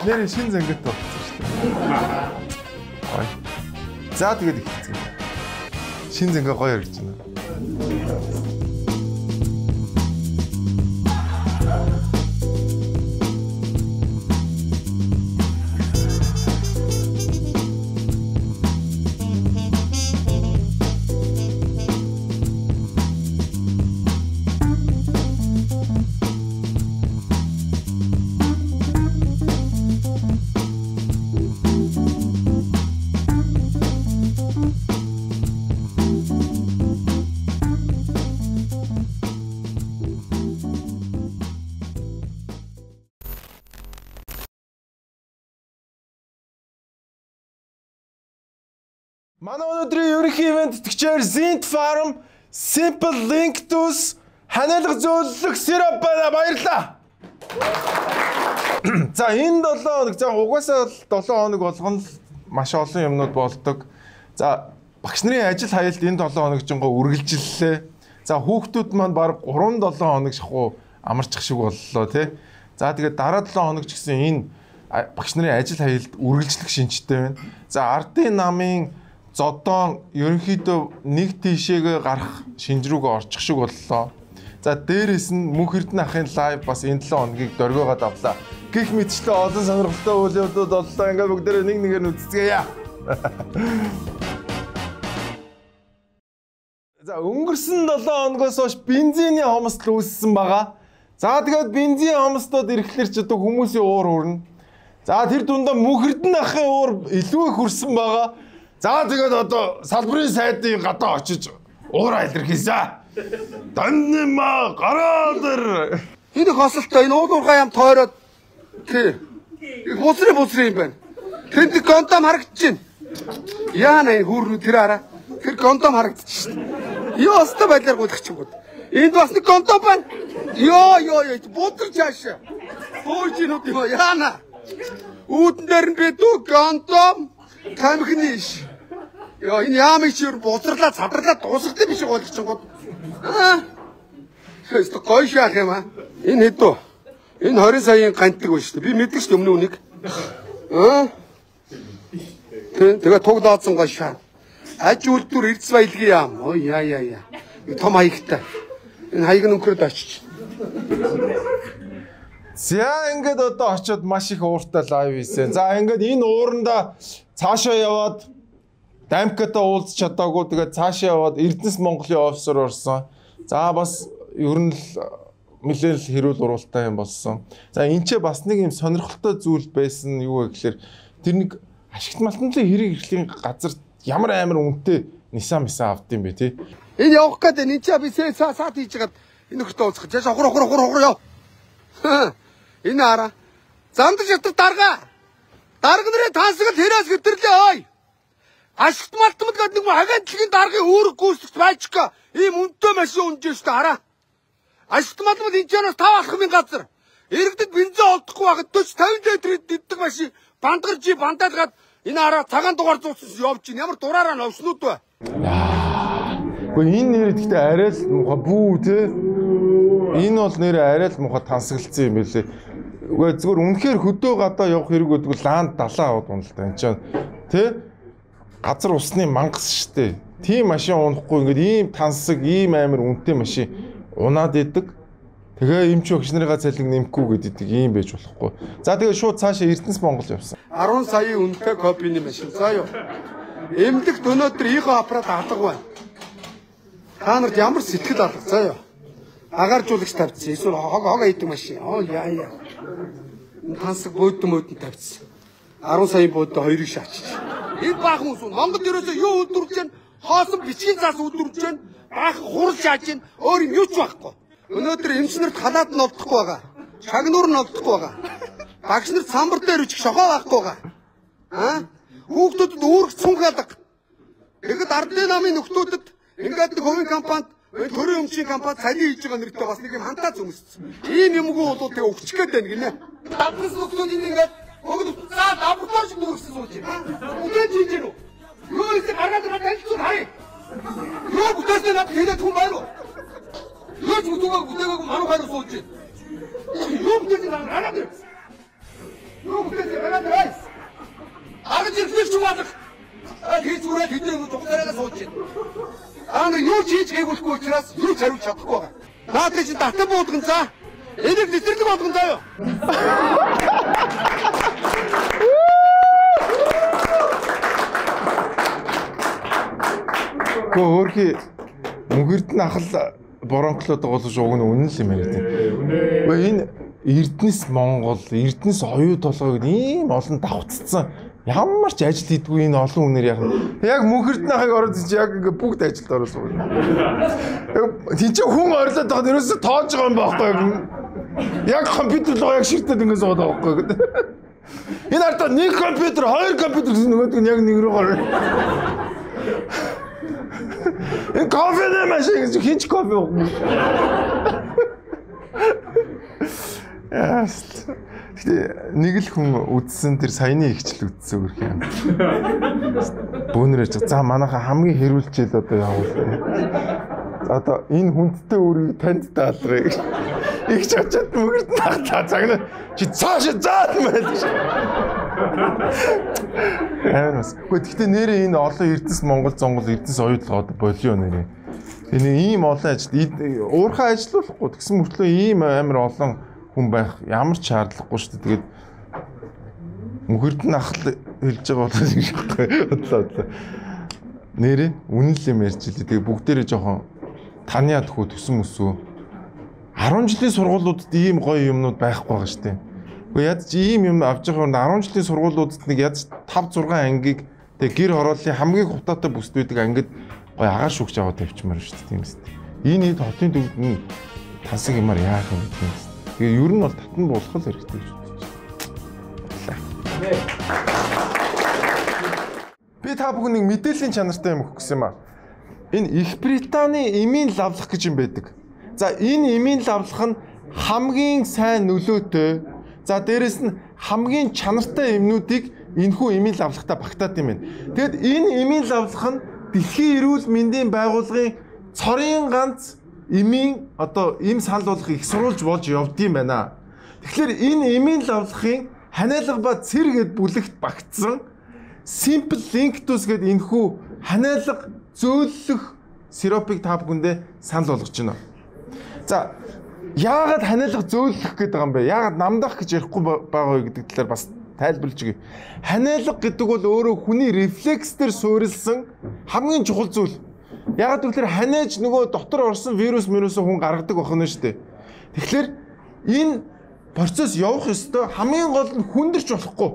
нэр шин зангат болсон шүү дээ. Гоё. За тэгээд эхэлцгээе. Шин зангаа гоё харагдаж байна. Манай өнөөдрийн ерөнхий ивент тэтгэгчээр Zint Farm, Simple Link Tools, ханиалга зөөлөх сироп байна. Баярлалаа. За энэ 7 хоног, за угаасаа 7 хоног болгоно л маш олон юмнууд болдог. За багш нарын ажил хаялт энэ 7 хоног жинго үргэлжиллээ. За хүүхдүүд маань баг 3-7 хоног шахуу амарчих шиг боллоо тий. За тэгээд дараа 7 хоног ч гэсэн энэ багш нарын ажил хаялт үргэлжлэх шинжтэй байна. За ардын намын зодоон ерөнхийдөө нэг тийшээгээ гарах шинж рүүгээ орчих шиг боллоо. За дээрээс нь Мөнх Эрдэнэ ахын лайв бас энэ 7 хоногийг дөргөөгөө давлаа. Гэх мэтчлээ олон сонирхолтой үйл явдлууд боллоо. Ингээд бүгдээрээ нэг нэгээр нь үзцгээе. За өнгөрсөн 7 хоногоос хойш бензиний хомсдол үүссэн байгаа. За тэгээд бензин хомсдоод ирэхлээр ч одоо хүмүүсийн уур хүрнэ. За тэр дундаа Мөнх Эрдэнэ ахын уур илүү их хүрсэн байгаа. За тэгээд одоо салбарын сайдын гадаа очиж уураа илэрхийлсэн. Даннима гараад ир. Энэ хосолтой энэ уулуурхай ям тойроод тий. Бусрын бусрын юм байна. Тэнд гондом харагдчихэв. Яана энэ хүүрнүү тэр араа. Тэр гондом харагдчих шин. Ёо өстө байдлаар гуйлах чинь гоо. Энд бас нэг гондом байна. Ёо ёо ёо бударч хаашаа. Бууж инүүд юм яана. Үүдэн дээр нь би дүү гондом тамхины иш. Йоо энэ яамыг чи бузарлаа цадарлаа дуусгах биш гооч чинь гоо. Аа. Хэвээ гоё шаах юм аа. Энэ хэд үү? Энэ 20 саяын гантдаг байна шүү дээ. Би мэддэг шүү дээ өмнө үнийг. Аа. Тэгээ туг дооцсон гоё шаа. Аж үйлдвэр Эрдэс баялагын яам. Ой яа яа яа. Том хаягтай. Энэ хаяг нь өнгөрөөд очиж. За ингээд одоо очиод маш их ууртай лайв хийсэн. За ингээд энэ уурандаа цаашаа яваад Дамкатай уулзч чадаагүй. Тэгээд цаашаа яваад Эрдэнэс Монголын офисор орсон. За бас ер нь л нэлээд л хэрүүл уруултай юм болсон. За энэ ч бас нэг юм сонирхолтой зүйл байсан нь юу вэ гэхээр тэр нэг ашигт малтанлын хэрэг эрхлийн газар ямар амар үнэтэй Nissan мисан авд юм бэ тий. Энэ явах гэдэг энэ чи би саад хийж хагаад энэ нөхөртөө уулзах. Жаш хор хор хор хор яв. Энэ араа замд шатар дарга. Дарга нарын тансаг л хэрээс гэтэрлээ ой. Ашигт малтмал гэдэг нэг хагаан дэлхийн даргын үүрэг гүйцэтгэж байчка. Ийм үнэтэй машин унж штэ араа. Ашигт малтмал энэ чанаас 5 алхмын газар. Иргэдэд бензин олдохгүй байхад 40 50 литр иддэг машин бандгарч бандаалгаад энэ араа цагаан дугаар зуусан явж чинь ямар дураараа новснууд вэ? Гэхдээ энэ нэр гэхдээ арай л муухай бүү те. Энэ бол нэр арай л муухай тансаглалцсан юм билээ. Үгүй зүгээр үнэхээр хөдөө гадаа явах хэрэг өгдөг ланд далаа аваад унал та энэ чинь тэ газар усны мангас штэ. Тийм машин унахгүй ингээд ийм тансаг, ийм амар үнэтэй машин унаад идэг. Тэгээ эмч багш нарыгаа цалин нэмэхгүй гэдэг ийм байж болохгүй. За тэгээ шууд цаашаа Эрдэнэс Монгол явсан. 10 саяын үнэтэй копины машин. За юу. Эмнэлэгт өнөөдөр ихо аппарат алга байна. Та нарт ямар сэтгэл алга заа юу. Агааржуулагч тавьчихсан. Эсвэл хог хог хийдэг машин. Оо яа яа. Тансаг бөөдөн мөөдөн тавьчихсан. 10 саяын бөөдөө хоёрыг шаачиж. Энэ баахан хүмүүс Монгол ерөөсөө юу үйлдвэрлэж байна? Хоосон бичгийн цаас үйлдвэрлэж байна. Баахан хурал шааж байна. Өөр юм юу ч байхгүй. Өнөөдөр эмч нарт халаад нь олдохгүй байгаа. Шагнуур нь олдохгүй байгаа. Багш нарт самбар дээр үчих шохоо байхгүй байгаа. Аа? Хүүхдүүдэд үүрэг цүнх алга. Тэгэхэд ардын намын нөхдүүдэд ингээд нэг хувийн компанид төрийн өмчийн компани цалин хийж байгаа нэртэй бас нэг юм хантаа зүмссэн. Ийм юмгүй болоод тэгээ өгчих гээд байна гинэ. Давхас нөхдүүд ингээд өгд за лаборатори шиг нүрсэн сууж байна. Үдэн хийж гэнэ үү? Юу ийсэ гаргаад байгаа танилцуул харъя. Юу бүтээсээ надад хэлээд хүн байна уу? Юу ч бүтээгээгүй мануу хайруу сууж байна. Юу бүтээсээ гаргаад ир. Юу бүтээсэн гараад ирээ. Аргаж ирлээ ч юм алга. Хийцгүүрээ тэдний дугаараа сууж байна. Аа нэг юу ч хийж гээгүй учраас юу ч хариулж чадахгүй байгаа. Наад чинь татан буудган за. Энийг нэвтрлэг болгон заа юу. Гөө өөрхий мөнгөрд нь ахал боронклоод байгаа бол уг нь үнэн л юм яриа тийм. Үгүй энэ Эрдэнэс Монгол, Эрдэнэс оюу толгой гэдэг ийм олон давхцсан ямар ч ажил хийдгүй энэ олон хүнээр яг яг мөнхөрд нахыг ороод чи яг ингээ бүгд ажилд оруулсан. Тин чи хүн орлоод байгаа ерөөсө тоож байгаа юм байхгүй. Яг компьютер руу яг ширтээд ингээ суугаад байгаа байхгүй. Энэ ардаа нэг компьютер, хоёр компьютер гэсэн нөгөөд нь яг нэг рүү гар. Энэ кофений машин гэж хинч кофе уухгүй. Яас. Гэтэ нэг л хүн үдсэн тэр саяны ихчл үдсэн өрх юм. Бөөнөр ярьж за манайха хамгийн хэрүүлжэл одоо явуул. За одоо энэ хүндтэй үргийг танд даалгая. Игч очиад мөгөрд нахлаа загна чи цааш заад мэл гэж. Амар бас. Гэхдээ гэтэ нэрээ энэ олон Эрдэнэс Монгол зонгол Эрдэнэс оюутлогод болио нэрээ. Тэгээ ийм олон ажил уурхай ажиллахгүй тэгсэн мөртлөө ийм амар олон хүн байх ямар ч шаардлагагүй шүү дээ. Тэгээд мөхөрд нь ахал хэлж байгаа бол юм шиг байхгүй. Бодлоо. Нэрээ үнэн л юм ярьж илээ. Тэгээд бүгдээрээ жоохон таныа төхөө төсөн мөсөө 10 жилийн сургуулиудад ийм гоё юмнууд байхгүй байгаа шүү дээ. Гэхдээ ядч ийм юм авч байгаа юм 10 жилийн сургуулиудад нэг ядч 5 6 ангийг тэгээд гэр хорооллын хамгийн хутаатай бүсд байдаг ангид гоё агаар шүүгч аваад тавьчмаар шүү дээ. Тийм үст. Энэ хэд хотын төвд нь тансаг юмар яах юм бэ тийм үст. Тэгээ ер нь бол татан буулгах л хэрэгтэй гэж бодож байна. Би та бүхэн нэг мэдээллийн чанартай юм өгөх гэсэн юм аа. Энэ Их Британий эмийн лавлах гэж юм байдаг. За энэ эмийн лавлах нь хамгийн сайн нөлөөтэй. За дээрэс нь хамгийн чанартай эмнүүдийг энэхүү эмийн лавлахтаа багтаад юм байна. Тэгэд энэ эмийн лавлах нь Дэлхийн эрүүл мэндийн байгууллагын цорын ганц эмийн одоо эм санал болгох их сурвалж болж явдсан байна. Тэгэхээр энэ эмийн лавлахын ханиалга ба цэр гэд бүлэгт багтсан Simple Linctus гэд энэхүү ханиалга зөөллөх сиропыг та бүхэндээ санал болгож байна. За яагаад ханиалга зөөллөх гэдэг юм бэ? Яагаад намдах гэж ярихгүй байгаа вэ гэдэг талаар бас тайлбарлаж өгье. Ханиалга гэдэг бол өөрөө хүний рефлекс дээр суурилсан хамгийн чухал зүйл. Яагаад гэвэл ханиаж нөгөө дотор орсон вирус мирусыг хүн гаргадаг байх нь шүү дээ. Тэгэхээр энэ процесс явах ёстой. Хамгийн гол нь хүндэрч болохгүй.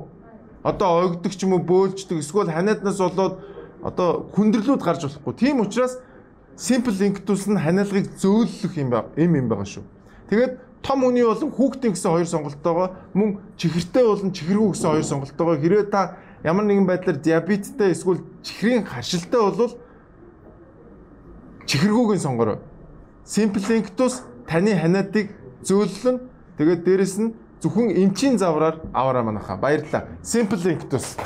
Одоо ойгдог ч юм уу бөөлждөг эсвэл ханиаднаас болоод одоо хүндрэлүүд гарч болохгүй. Тийм учраас Simple Linctus нь ханиалгыг зөөллөх юм байгаа шүү. Тэгээд том хүний болон хүүхдийн гэсэн хоёр сонголттойгоо мөн чихэртэй болон чихэргүй гэсэн хоёр сонголттойгоо хэрвээ та ямар нэгэн байдлаар диабеттэй эсвэл чихрийн харшилтай бол чихэргүүгийн сонгороо. Simple Linctus таны ханиадыг зөөллөн. Тэгээд дээрэс нь зөвхөн эмчийн завраар аваарай манайхаа. Баярлалаа. Simple Linctus.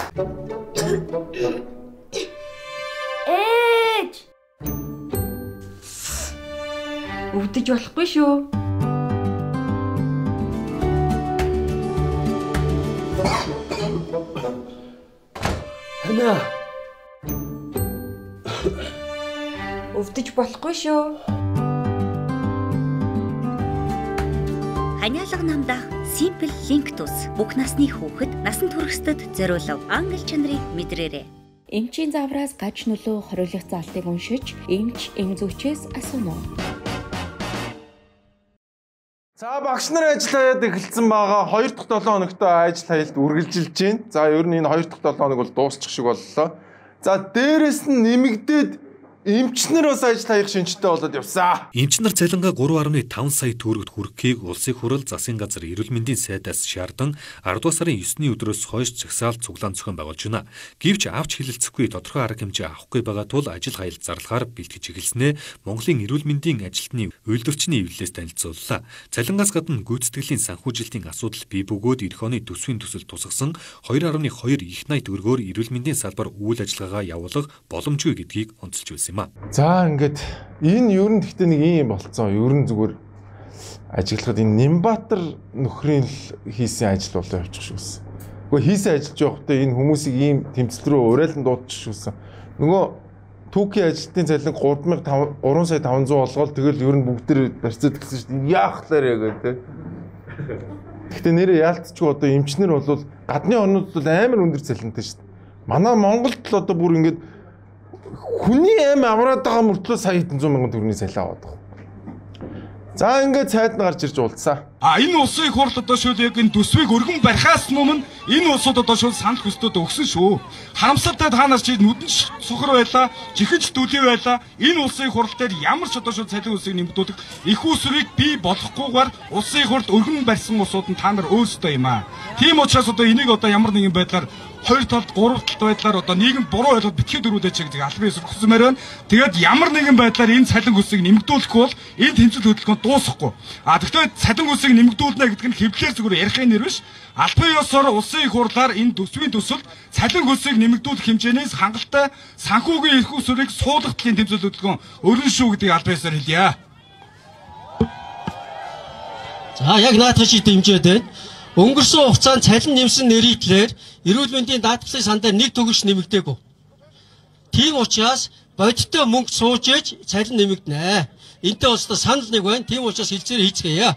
Ээж! Өвдөж болохгүй шүү. Ханаа. Өвдөж болохгүй шүү. Ханиалга намдах Simple Linctus бүх насны хүүхэд, насан туршидад зориулав. Англи чанарыг мэдрээрэй. Эмчийн завраас гаж нөлөө хориглох залтыг уншиж, эмч, эмзүүчээс асууна уу? За багш нар ажил хаяад эхэлсэн байгаа. 2 дахь 7 хоногт ажил хаялт үргэлжилж байна. За ер нь энэ 2 дахь 7 хоног бол дуусчих шиг боллоо. За дээрэс нь нэмэгдээд Эмч нар бас ажил хаях шинжтэй болоод явсан. Эмч нар цалингаа 3.5 сая төгрөгт хүрэхийг Улсын Хурал засгийн газар эрүүл мэндийн сайдаас шаардан 10 дугаар сарын 9-ний өдрөөс хойш жагсаалт цуглаан зохион байгуулж байна. Гэвч авч хэлэлцэхгүй тодорхой арга хэмжээ авахгүй байгаа тул ажил хаялт зарлахаар бэлтгэж эхэлснээ Монголын эрүүл мэндийн ажилтны үйлдвэрчний эвлэлээс танилцууллаа. Цалингаас гадна гүйцэтгэлийн санхүүжилтийн асуудал бий бөгөөд эх оны төсвийн төсөл тусгасан 2.2 их 80 төгрөгөөр эрүүл мэндийн салбар үйл ажиллагаагаа явуулах боломжгүй гэдгийг онцолж байсан. За ингээд энэ ер нь гэхдээ нэг юм болцсон. Ер нь зүгээр ажиглахад энэ Нимбатар нөхрийн л хийсэн ажил болоо явчих шиг байсан. Үгүй хийсэн ажиллаж явахдаа энэ хүмүүсийг ийм тэмцэл рүү урайлан дуудчихсан. Нөгөө Түүхийн ажилтны цалин 3 сая 500 болгоол тэгэл ер нь бүгд тэр барьцаад гисэн шүү дээ. Яах лаар яг гэдэг. Гэхдээ нэрээ яалтчгүй одоо эмчнэр бол гадны орнууд бол амар өндөр цалинтай шүү дээ. Манай Монголд л одоо бүр ингээд хүний аим авраад байгаа мөртлөө сая хэдэн зуун мянган төгрөгийн цалин аваад байгаа. За ингээд цайд нь гарч ирж уулзсан. А энэ улсын их хурл одоо шүүл яг энэ төсвийг өргөн барихаас өмнө энэ улсууд одоо шүүл санал хүсдүүд өгсөн шүү. Харамсалтай та нар чи нүдэн сохор байлаа, чихэн ч дүлий байлаа. Энэ улсын их хурл дээр ямар ч одоо шүүл цалин үсгийг нэмэгдүүлэх их усрыг бий болохгүйгээр улсын их хурл өргөн барьсан улсууд нь та нар өөрсдөө юм аа. Тийм учраас одоо энийг одоо ямар нэгэн байдлаар хоёр талд, гурав талд байдлаар одоо нийгэмд буруу ойлголт битгий дөрүүлээч гэж албан ёсоор хүсмээр байна. Тэгээд ямар нэгэн байдлаар энэ цалин үсгийг нэмэгдүүлэх бол энэ тэмцэл хөдөлгөөн дуусахгүй. А тэгвэл цалин үсгийг нэмэгдүүлнэ гэдэг нь хэвлэлээр зүгээр ярихын нэр биш. Албан ёсоор улсын их хурлаар энэ төсвийн төсөлд цалин үсгийг нэмэгдүүлэх хэмжээнээс хангалттай санхүүгийн эрх үүсвэрийг суулгах талын тэмцэл хөдөлгөөн өрнө шүү гэдгийг албан ёсоор хэлье. За яг наадах шиг дэмжиж байна. Өнгөрсөн хугацаанд цалин нэмсэн нэрийдлэр эрүүл мэндийн даатгалын сан дээр нэг төгрөгч нэмэгдээгүй. Тийм учраас бодиттой мөнгө сууж ээж цалин нэмэгдэнэ. Энтэй бол санал нэг байна. Тийм учраас хилцээр хийцгээе.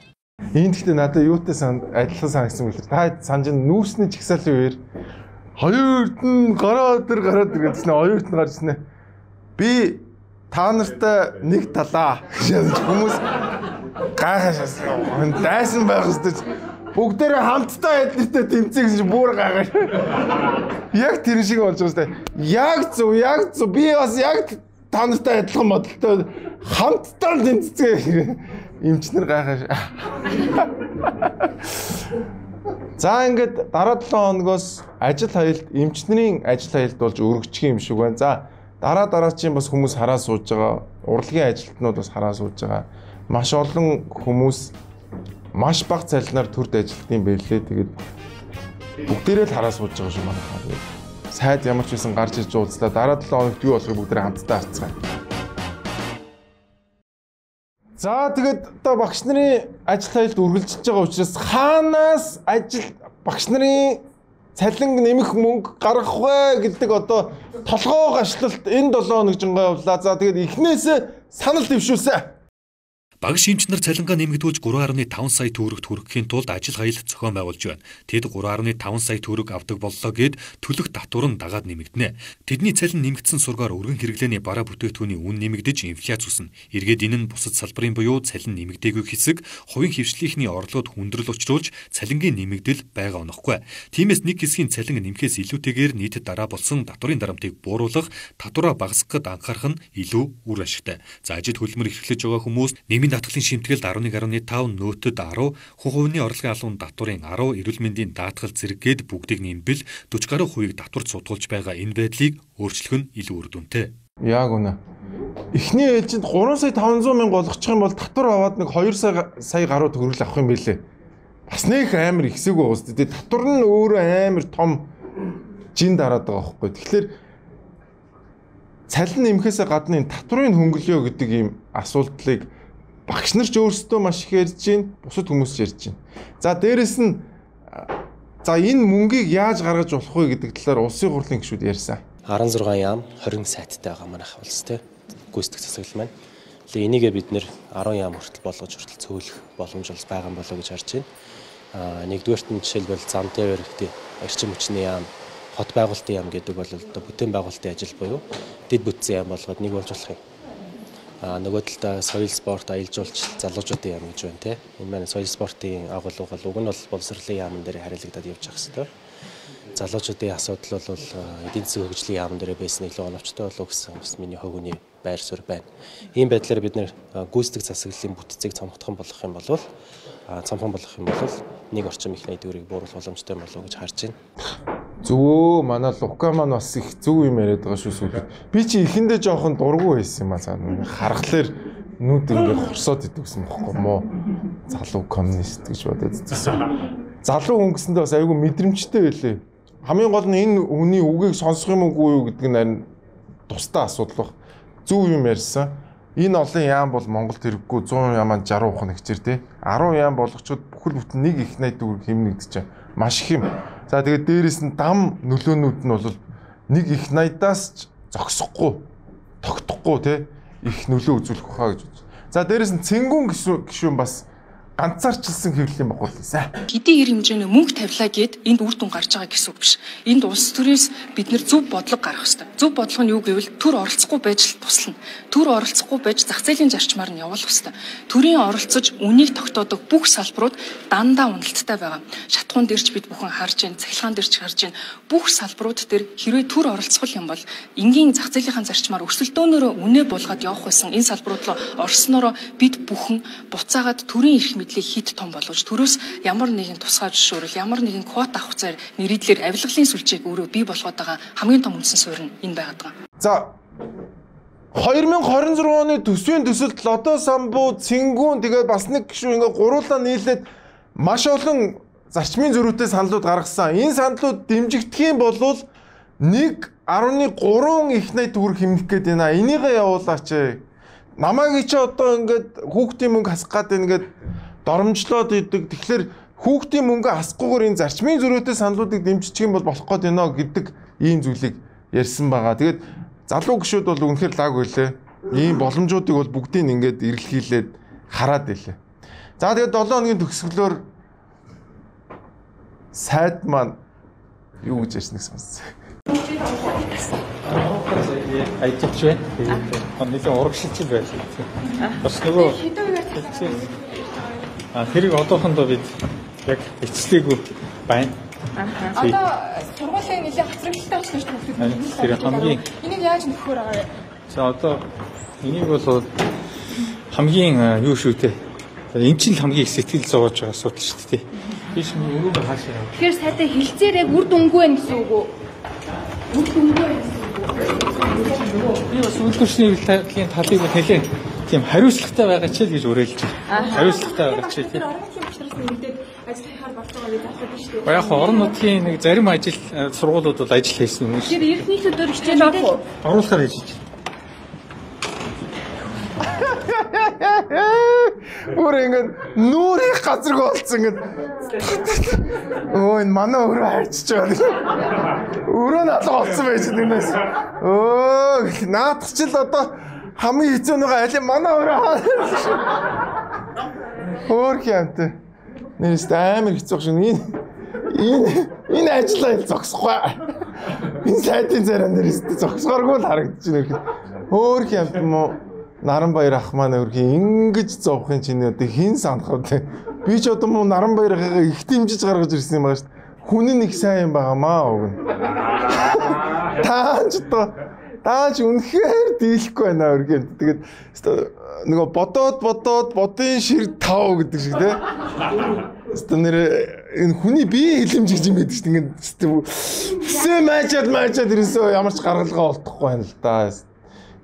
Энэ гэхдээ надад юутай адилхан санагдсан бэлэр. Та санаж нүүрсний жагсаалын үеэр хоёр эрдэн гараад ир гэдсэн. Хоёр эрдэн гарч ирсэн. Би та нартай нэг талаа гэж хүмүүс гайхашаа. Дайсан байх ёстой. Бүгдээрээ хамтдаа эднэртэй тэмцэе гэж бүр гайхаж. Яг тэр шиг болж байгаа сте. Яг зөв, яг зөв. Би бас яг та нартай адилхан бодолтой хамтдаа тэмцэе. Эмчнэр гайхаж. За ингээд дараа 7 хоногоос ажил хаялт эмчнэрийн ажил хаялт болж өргөжчих юм шиг байна. За дараа дараачийн бас хүмүүс хараа сууж байгаа. Урлагийн ажилтнууд бас хараа сууж байгаа. Маш олон хүмүүс маш бага цалинаар төрд ажилтны бэлээ. Тэгээд бүгдээрээ л хараа сууж байгаа шүү манайхаа. Тэгээд сайд ямар ч байсан гарч ирж уулзлаа. Дараа 7 хоногт юу болохыг бүгдээрээ хамтдаа харцгаая. За тэгээд одоо багш нарын ажил хаялт үргэлжилж байгаа учраас хаанаас ажил багш нарын цалин нэмэх мөнгө гаргах вэ гэдэг одоо толгой гашлалт энэ 7 хоног жингаа явлаа. За тэгээд эхнээсээ санал дэвшүүлсэн. Багш эмч нар цалингаа нэмэгдүүлж 3.5 сая төгрөгт хүрэхийн тулд ажил хаялт зохион байгуулж байна. Тэд 3.5 сая төгрөг авдаг боллоо гэд төлөх татвар нь дагаад нэмэгдэнэ. Тэдний цалин нэмэгдсэн сургаар өргөн хэрэглээний бараа бүтээгдэхүүний үн нэмэгдэж инфляц өснө. Эргээд энэ нь бусад салбарын буюу цалин нэмэгдээгүй хэсэг хувийн хэвшлийнхний орлогод хүндрэл учруулж цалингийн нэмэгдэл байгаа онохгүй. Тиймээс нэг хэсгийн цалин нэмэхээс илүүтэйгээр нийтэд дараа болсон татварын дарамтыг бууруулах, татвараа багасгахад анхаарах нь илүү үр ашигтай. За ажил хөдөлмөр эрхлэж байгаа хүмүүс нийгмийн даатгалын шимтгэлд 11.5, нөөтөд 10, хувийн орлогын албан татварын 10, эрүүл мэндийн даатгал зэрэг гээд бүгдийг нэмбэл 40 гаруй хувийг татварт суудгуулж байгаа энэ байдлыг өөрчлөх нь илүү үр дүнтэй. Яг үнэ. Эхний ээлжинд 3 сая 500 мянга болгочих юм бол татвар аваад нэг 2 сая гаруй төгрөгөл авах юм билээ. Бас нэг амар ихсээг байгаа үст. Тэгээ татвар нь өөрөө амар том жин дараад байгаа байхгүй. Тэгэхээр цалин нэмэхээсээ гадна энэ татврын хөнгөлөө гэдэг ийм асуудлыг багш нар ч өөрсдөө маш их ярьж байна, бусад хүмүүс ч ярьж байна. За дээрэс нь за энэ мөнгийг яаж гаргаж болох вэ гэдэг талаар улсын хурлын гишүүд ярьсан. 16 яам 20 сайттай байгаа манайх улс те гүйцэтгэх засаглал маань. Тэгээ энийгээ бид нэр 10 яам хүртэл болгож хүртэл цөөлөх боломж бол байгаа юм болоо гэж харж байна. Нэгдүгээрт нь жишээлбэл зам тээвэр эрчим хүчний яам, хот байгуулалтын яам гэдэг бол одоо бүтээн байгуулалтын ажил буюу дэд бүтцийн яам болгоод нэг болж болох юм. Нөгөө талдаа соёл спорт, аялал жуулчлал, залуучуудын яам гэж байна те. Энэ маань соёл спортын агуулга бол уг нь бол боловсролын яамн дээр харьяалагдаад явж байгаа хэвээр. Залуучуудын асуудал бол эдийн засгийн хөгжлийн яамн дээр байсан илүү оновчтой болов гэсэн бас миний хувь хүний байр суурь байна. Ийм байдлаар бид нэр гүйцэтгэх засаглалын бүтцийг цомготхон болгох юм бол нэг орчим их 80 төгрөгийг бууруулах боломжтой болов гэж харж байна. Зүгөө манай Лука маань бас их зөв юм яриад байгаа шүү сүүлд. Би чи эхэндээ жоохон дургу байсан юм аа. Харгалаар нүд ингээ хорсоод идэв гэсэн бохоггүй мó. Залуу коммунист гэж бодоод үзсэн. Залуу хүн гэсэндээ бас айгүй мэдрэмжтэй байлээ. Хамгийн гол нь энэ хүний үгийг сонсох юм уугүй юу гэдэг нь харин тусдаа асуудал баг. Зөв юм ярьсан. Энэ олон яам бол Монголд хэрэггүй 100 яамаа 60 ухна гэчээр те. 10 яам болгочоод бүхэл бүтэн нэг их 80 төгрөг хэмнэгдэж. Маш их юм. За тэгээд дээрэс нь дам нөлөөнүүд нь бол нэг их 80-аас ч зогсохгүй, тогтохгүй те их нөлөө үзүүлэх байхаа гэж үзсэн. За дээрэс нь Цэнгүүн гишүүн бас ганцаарчилсан хэвлэлийн байгууллаа. Хэдий хэр хэмжээний мөнгө тавилаа гэд энд үр дүн гарч байгаа гэсэн үг биш. Энд улс төрөөс бид нэр зөв бодлого гаргах ёстой. Зөв бодлого нь юу гэвэл төр оролцохгүй байж л туслана. Төр оролцохгүй байж зах зээлийн зарчмаар нь явуулах ёстой. Төрийн оролцож үнийг тогтоодог бүх салбарууд дандаа уналттай байгаа. Шатхуун дээр ч бид бүхэн харж байна, цахилгаан дээр ч харж байна. Бүх салбарууд дээр хэрвээ төр оролцох юм бол энгийн зах зээлийнхэн зарчмаар өрсөлдөөнөөрөө үнэ буулгаад явах байсан энэ салбарууд руу орсноороо бид бүхэн буцаагаад төрийн эрх мэдлийг хит том болгож төрөөс ямар нэгэн тусгай зөвшөөрөл, ямар нэгэн квот авах зэрэг нэрийдлэр авилгалын сүлжээг өөрөө бий болгоод байгаа хамгийн том үндсэн суурь нь энэ байгаад байгаа. За 2026 оны төсвийн төсөлд Лодо самбуу, Цэнгүүн тэгээд бас нэг гишүүн ингээ гуруулаа нийлээд маш олон зарчмын зөрүүтэй саналууд гаргасан. Энэ саналууд дэмжигдэх юм бол 1.3 их 80 төгрөг хэмнэх гээд байна. Энийгээ явуулаач. Намайг чи одоо ингээд хүүхдийн мөнгө хасах гээд ингээд доромжлоод идэг. Тэгэхээр хүүхдийн мөнгө хасахгүйгээр энэ зарчмын зөрүүтэй саналуудыг дэмжчих юм бол болох гээд байна гэдэг ийм зүйлийг ярьсан байгаа. Тэгээд залуу гişүүд бол үнэхээр лаг байлээ. Ийм боломжуудыг бол бүгдийг ингээд эрэлхийлээд хараад илээ. За тэгээд 7 хоногийн төгсгөлөөр сайд маань юу гэж ярьсныг сонссон. Ажиллаж байна. Тэгээд нэлээд урагшилж байлаа. Бас нөгөө тэрийг одоохондоо бид яг эцлээгүй байна. Одоо сургуулийн нэлээд хоцрогдолтой болсон шүү дээ. Тэр хамгийн энийг яаж нөхөхөр байгаа вэ? За одоо энийг бол хамгийн юу шүү дээ. Энэ чинь л хамгийн их сэтгэл зовоож байгаа асуудал шүү дээ. Тийш өрөөгөө хаашаа явах. Тэгэхээр сайтай хилцээр яг үр дүнгүй байх гэсэн үг үү? Үр дүнгүй байх гэсэн үг үү? Би бас үйлдвэрчний талын талыг бол нэлээд тийм хариуцлагатай байгаа ч л гэж уриалж байна. Хариуцлагатай байгаа ч тийм. Орон нутгийн учраас нэмэгдээд ажил хийхээр болж байгаа гэж аахгүй шүү дээ. Яг орон нутгийн нэг зарим ажил сургуулиуд бол ажил хийсэн юм шүү. Тэгэхээр эрх нийт өдөр хичээл авах уу? Оруулахаар хийж байна. Бүр ингээд нүрийн газарг болцсон ингээд. Өө энэ манай өрөө хайчиж байгаа. Өрөө нь алга болсон байж гэнэс. Өө наадах чи л одоо хамгийн хэцүү нэг аль манай өрөө. Хөөх юмтай. Нэрээс амар хэцүү шин. Энэ ажлаа зогсохгүй. Энэ сайтын царай нэрээс зогсохооргүй л харагдаж байна. Хөөх юм уу? Наранбаяр ах маань өөрхийн ингэж зовхын чиний одоо хэн санах вэ? Би ч одоо муу Наранбаяр ахыгаа их дэмжиж гаргаж ирсэн юм байгаа шүү дээ. Хүн нь их сайн юм байгаамаа уг нь. Таач одоо таач үнэхээр дийлэхгүй байна өөрхийн. Тэгээд нөгөө бодоод бодын шир тав гэдэг шиг те. Өстө нэр энэ хүний бие хилэмж гэж юм байдаг шүү дээ. Ингээд өсөө маажаад ерөөсөө ямар ч гаргалгаа олдохгүй байна л да.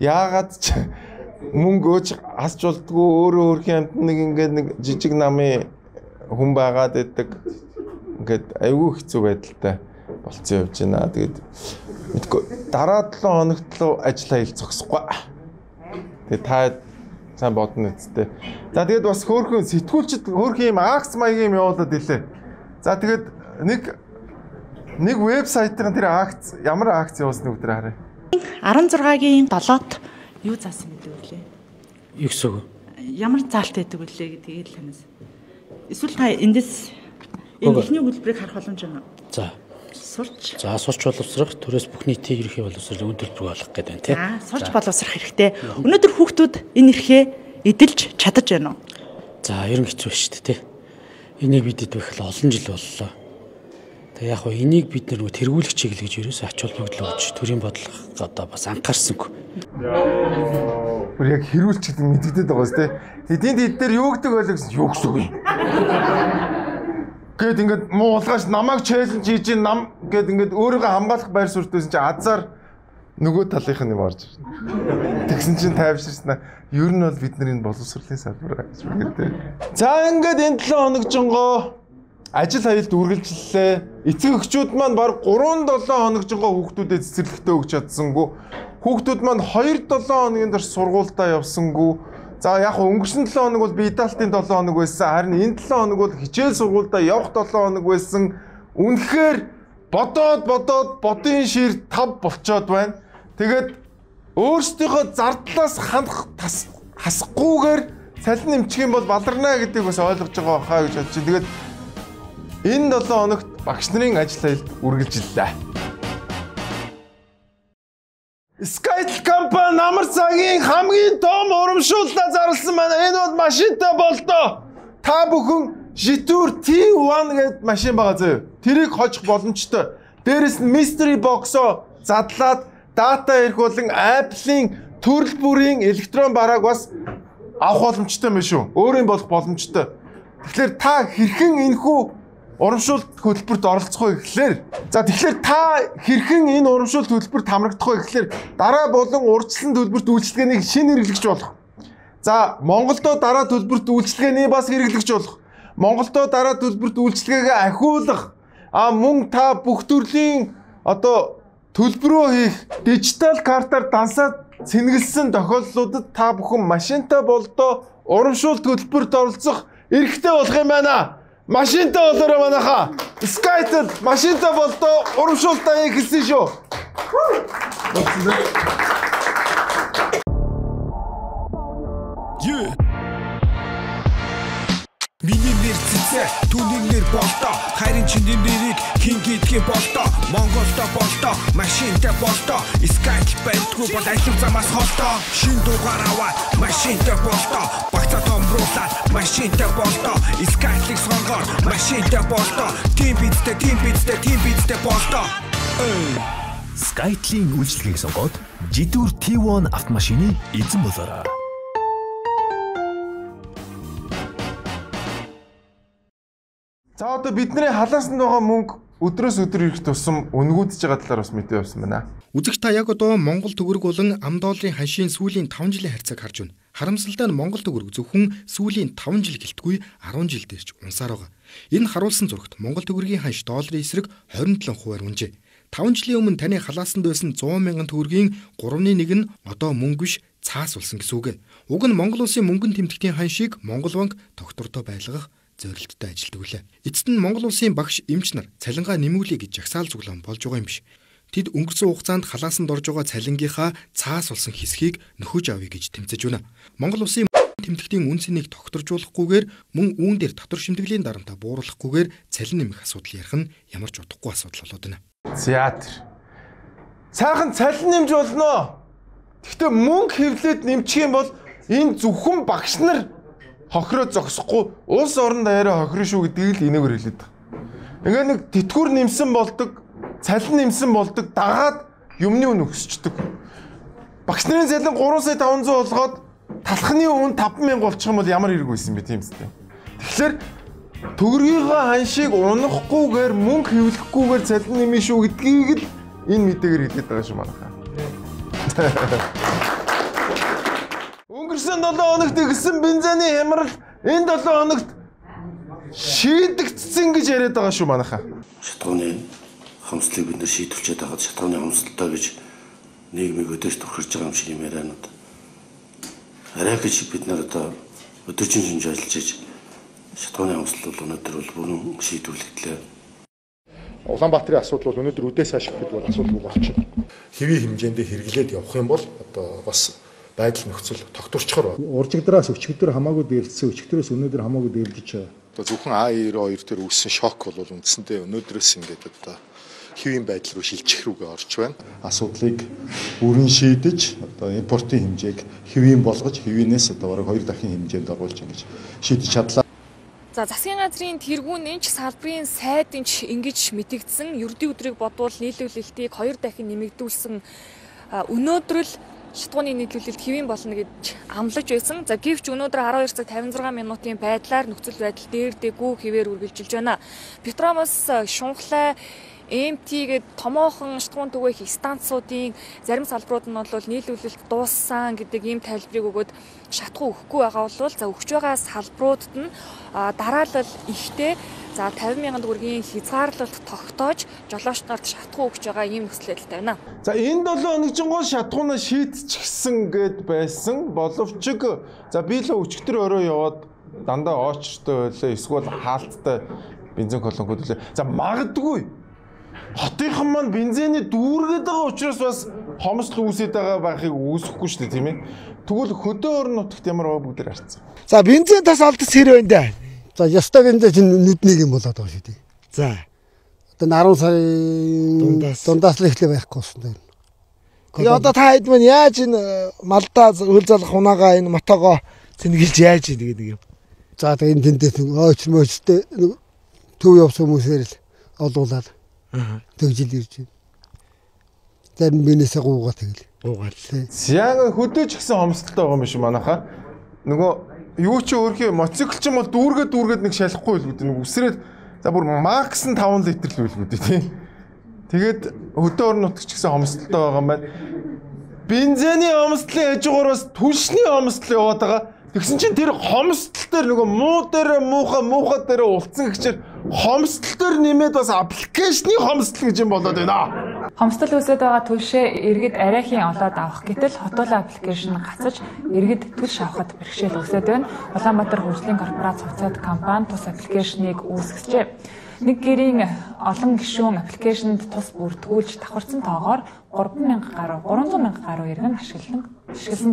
Яагаад ч мөнгө өөч асч болдгоо өөрөө өөрхийн амьд нэг ингээд нэг жижиг намын хүн байгаад байдаг. Ингээд айгүй хэцүү байдалтай болцсон явж байна. Тэгээд мэдгүй дараа 7 хоногт л ажил хаял зогсохгүй. Тэгээд та сайн бодно үсттэй. За тэгээд бас хөөхөн сэтгүүлчд хөөхөн юм акц маягийн юм явуулаад илээ. За тэгээд нэг вебсайтын тэр акц ямар акц явуулсныг өдрөө харъя. 16-гийн 7-т юу заасан гэдэг вүлээ? Юу гэсэн үг? Ямар заалт байдаг вүлээ гэдгийг л танаас. Эсвэл та эндээс энэ эхний өгүүлбэрийг харах боломж байна уу? За. Сурч. За, сурч боловсрох, төрөөс бүх нийтийн ерхий боловсрол үн төлбөрөөр олох гэдэг байна, тийм. За, сурч боловсрох хэрэгтэй. Өнөөдөр хүүхдүүд энэ эрхээ эдэлж чадаж байна уу? За, ер нь хэцүү шүү дээ, тийм. Энийг бид идэх л олон жил боллоо. Тэгээ яг хөө энийг бид нэр тэргүүлэх чиглэл гэж ерөөсөө ач холбогдол өгч төрийн бодлого одоо бас анхаарсангүй. Бүр яг хэрүүлч гэдэг мэдэгдээд байгаа сте. Тэдний дэд дээр юу гэдэг байлаа гэсэн юу гэсэн үг юм. Гэт ингээд муулгаач намайг челленж хийж нам гэд ингээд өөрийгөө хамгаалах байр суурьтайсэн чи азар нөгөө талынх нь юм орж ирнэ. Тэгсэн чинь тайвширсан. Ер нь бол бид нар энэ боловсролын салбар гэж үгтэй. За ингээд энэ 7 хоногжонгоо ажил хаялт үргэлжлэлээ. Эцэг эхчүүд маань баг 3-7 хоногжонгоо хүүхдүүдэд цэцэрлэгтээ өгч чадсангүй. Хүүхдүүд маань 2-7 хоногийн турш сургуульдаа явсангүй. За яг өнгөрсөн 7 хоног бол бие даалтын 7 хоног байсан. Харин энэ 7 хоног бол хичээл сургуульдаа явах 7 хоног байсан. Үнэхээр бодоод бодоод бодын шир 5 болчоод байна. Тэгээд өөрсдийнхөө зардлаас хандах хасахгүйгээр цалин нэмчих юм бол баларна гэдгийг бас ойлгож байгаа хаа гэж бодож байна. Тэгээд энэ 7 хоногт багш нарын ажил аялалд үргэлжиллээ. Skytel компани амар цагийн хамгийн том урамшууллаа зарласан байна. Энэ бол машинтай болдоо. Та бүхэн Jetour T1 гэдэг машин байгаа зөө. Тэрийг хожих боломжтой. Дээрэс нь Mystery Box-о задлаад дата эрх болон Apple-ийн төрөл бүрийн электрон барааг бас авах боломжтой юм шүү. Өөрийн болох боломжтой. Тэгэхээр та хэрхэн энэхүү урамшуулт хөтөлбөрт оролцох вэ гэхлээр, за тэгэхээр та хэрхэн энэ урамшуулт хөтөлбөрт хамрагдах вэ гэхлээр дараа болон урьдчилан төлбөрт үйлчилгээнийг шинэ хэрэглэгч болох. За Монголдо дараа төлбөрт үйлчилгээний бас хэрэглэгч болох. Монголдо дараа төлбөрт үйлчилгээгээ ахиулах. А мөн та бүх төрлийн одоо төлбөрөө хийх дижитал картаар дансаа цэнгэлсэн тохиолдлуудад та бүхэн машинтай болдоо урамшуулт төлбөрт оролцох эрхтэй болох юм байна. Машинтай болоорой манайхаа. Skytel машинтай болдоо урамшуултаа эхэлсэн шүү. Yeah. Миний нэр Цэцэ, түүний нэр Болдоо. Харин чиний нэрийг хэн гэдгийг болдоо. Монголдо болдоо, машинтай болдоо. Skytel байдгүй бол алив замаас холдоо. Шин дугаар аваад машинтай болдоо. Багцаа томруулаад машинтай болдоо. Skytel-ийг сонгоод машинтай болдоо. Тим бидтэй, тим бидтэй, тим бидтэй болдоо. Skytel-ийн үйлчилгээг сонгоод Jetour T1 автомашины эзэн болоорой. За одоо бидний халаасанд байгаа мөнгө өдрөөс өдөр ирэх тусам үнгүүдж байгаа талаар бас мэдээ явсан байна. Үзэгч та яг одоо Монгол төгрөг болон ам долларын ханшийн сүүлийн 5 жилийн харьцааг харж байна. Харамсалтай нь Монгол төгрөг зөвхөн сүүлийн 5 жил гэлтгүй 10 жил дээрч унсаар байгаа. Энэ харуулсан зурагт Монгол төгрөгийн ханш долларын эсрэг 27%-аар унжээ. 5 жилийн өмнө таны халаасанд байсан 100 мянган төгрөгийн 3.1 нь одоо мөнгө биш цаас болсон гэсэн үг. Уг нь Монгол улсын мөнгөн тэмдэгтийн ханшийг Монгол банк тогтвортой байлгах зорилттой ажилладаг үлээ. Эцэст нь Монгол улсын багш эмч нар цалингаа нэмүүлье гэж жагсаал зүглэн болж байгаа юм биш. Тэд өнгөрсөн хугацаанд халаасанд орж байгаа цалингийнхаа цаас болсон хэсгийг нөхөж авъя гэж тэмцэж байна. Монгол улсын тэмдэгтийн үн цэнийг тогтворжуулахгүйгээр мөн үүн дээр татвар шимтгэлийн дарамтаа бууруулахгүйгээр цалин нэмэх асуудал ярих нь ямар ч утгагүй асуудал болоод байна. Театр. Сайхан цалин нэмж болно. Гэхдээ мөнгө хэвлээд нэмчих юм бол энэ зөвхөн багш нар хохироо зогсохгүй улс орон даяараа хохирно шүү гэдгийг л энэгээр хэлээд байгаа. Ингээ нэг тэтгэвэр нэмсэн болдог, цалин нэмсэн болдог, дагаад юмны үн өсчдөг. Багш нарын цалин 3 сая 500 болгоод талхны үн 5000 болчих юм бол ямар хэрэг байсан бэ тийм үстэй. Тэгэхээр төгрөгийнхөө ханшийг унахгүйгээр мөнгө хэвлэхгүйгээр цалин нэмнэ шүү гэдгийг л энэ мэдээгээр хэлээд байгаа шүү манайхаа. Өнгөрсөн 7 хоногт ихсэн бензиний хямрал энэ 7 хоногт шийдэгдсэн гэж яриад байгаа шүү манайхаа. Шатхууны хомслыг бид нэр шийдвэрлчээд байгаад шатхууны хомсдолтой гэж нийгмийг өдөөс түрхэрж байгаа юм шиг юм ярианууд. Арай гэж бид нар одоо өдөржин шинж ажиллаж иж шатхууны хомсдол бол өнөөдөр бол бүрэн шийдвэрлэгдлээ. Улаанбаатарын асуудал бол өнөөдөр үдээс хаших гэдэг бол асуудалгүй болчихно. Хэвийн хэмжээндээ хэрэглээд явах юм бол одоо бас байдал нөхцөл тогтворчхоор байна. Уржигдраас өчигдөр хамаагүй дээлжсэн, өчигдрөөс өнөөдөр хамаагүй дээлжиж байгаа. Одоо зөвхөн А92 дээр үүссэн шок бол үндсэндээ өнөөдрөөс ингээд одоо хэвийн байдал руу шилжих рүүгээ орж байна. Асуудлыг бүрэн шийдэж одоо импортын хэмжээг хэвийн болгож хэвийнээс одоо бараг 2 дахин хэмжээнд оруулж ингэж шийдэж чадлаа. За засгийн газрын тэргүүн энч салбарын сайд энч ингэж мэдэгдсэн. Ердийн өдрийг бодвол нийлүүлэлтийг 2 дахин нэмэгдүүлсэн өнөөдөр л шатгууны нийлүүлэлт хэвийн болно гэж амлаж байсан. За гэвч өнөөдөр 12 цаг 56 минутын байдлаар нөхцөл байдал дээрдэггүй хэвээр үргэлжилж байна. Петромос шунхлай МТ гээд томоохон шатгуун түгээх станцуудын зарим салбарууд нь бол нийлүүлэлт дууссан гэдэг ийм тайлбарыг өгөөд шатгуу өгөхгүй байгаа бол за өгч байгаа салбаруудад нь дараалал ихтэй за 50 мянган төгрөгийн хязгаарлалт тогтоож жолоочд нарт шатгуу өгч байгаа ийм нөхцөл байдалтай байна. За энэ 7 хоногчингоо шатгуунаа шийдчихсэн гэд байсан боловч за би л өчигдөр өрөө яваад дандаа оочртой байлаа эсвэл хаалттай Бензин колонкууд лээ. За магадгүй хотынхан маань бензиний дүүргээд байгаа учраас бас хомсдол үүсээд байгаа байхыг үүсэхгүй шүү дээ, тийм ээ. Тэгвэл хөдөө орон нутагт ямар байгаа бүгд харцсан. За бензин тас алдас хэр байна даа? За ястай бензин чинь нүднийг юм болоод байгаа шүү дээ. За. Одоо 10 сарын дундаас л эхлэв байхгүй болсон даа. Тэгээ одоо та хэд маань яаж энэ малдаа хөл залгах унаага энэ мотогоо цэнгэлж яаж ийм нэг юм. За тэгээ энэ тэндээс ойч мөчтэй төв явсан хүмүүсээр л олуулаад тэгжил ирж байна. Зарим бинээсээ гуугаа тэгэл. Гуугаал. Зян хөдөөж гисэн хомсдолтой байгаа юм биш манайхаа. Нөгөө юу чи өөрхий мотоцикл ч юм бол дүүргээд нэг шалахгүй байлгүй дээ. Нэг үсрээд за бүр макс нь 5 литр л байлгүй дээ тий. Тэгээд хөдөө орон нутагч гэсэн хомсдолтой байгаа юм байна. Бензиний хомсдлын хажуугаар бас түлшний хомсдол яваад байгаа. Тэгсэн чинь тэр хомсдол дээр нөгөө муу дээр муухай дээр улцсан гэчээр хомсдол дээр нэмээд бас аппликейшны хомсдол гэж юм болоод байна. Хомсдол үүсээд байгаа түлшээ иргэд арайхийн олоод авах гэтэл хотуулаа аппликейшн гацаж иргэд түлш авахд бэрхшээл үүсээд байна. Улаанбаатар хөгжлийн корпорац хувьцаат компани тус аппликейшнийг үүсгэжээ. Нэг гэрийн олон гишүүн аппликейшнд тус бүртгүүлж давхарцсан тоогоор 300 мянга гаруй иргэн ашигласан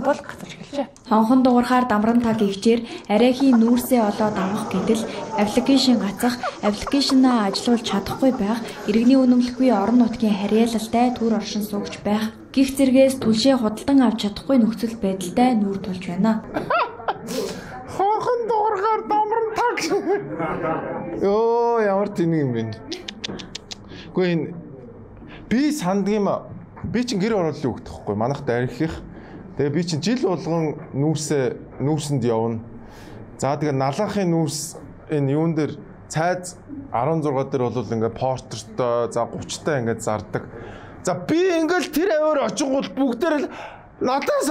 тул гацаж эхэлжээ. Хонхон дуурахаар дамран таг игчээр арайхийн нүүрсээ олоод авах гэтэл аппликейшн гацах, аппликейшнаа ажилуулж чадахгүй байх, иргэний үнэмлэхгүй орон нутгийн харьяалалтай төр оршин суугч байх гих зэргээс түлшээ худалдан авч чадахгүй нөхцөл байдалтай нүүр тулж байна. Хонхон дуурахаар дамран таг. Йоо ямар тэнэг юм бэ? Үгүй энэ би санддаг юм. Би чинь гэр хорооллын хүүхэд байхгүй. Манайх дарихих. Тэгээ би чинь жил болгон нүүрсэнд явна. За тэгээ налаахын нүүрс энэ юун дээр цайз 16 дээр бол ингээ портертой за 30 таа ингээ зардаг. За би ингээл тэр аваар очингууд бүгдээр л надаас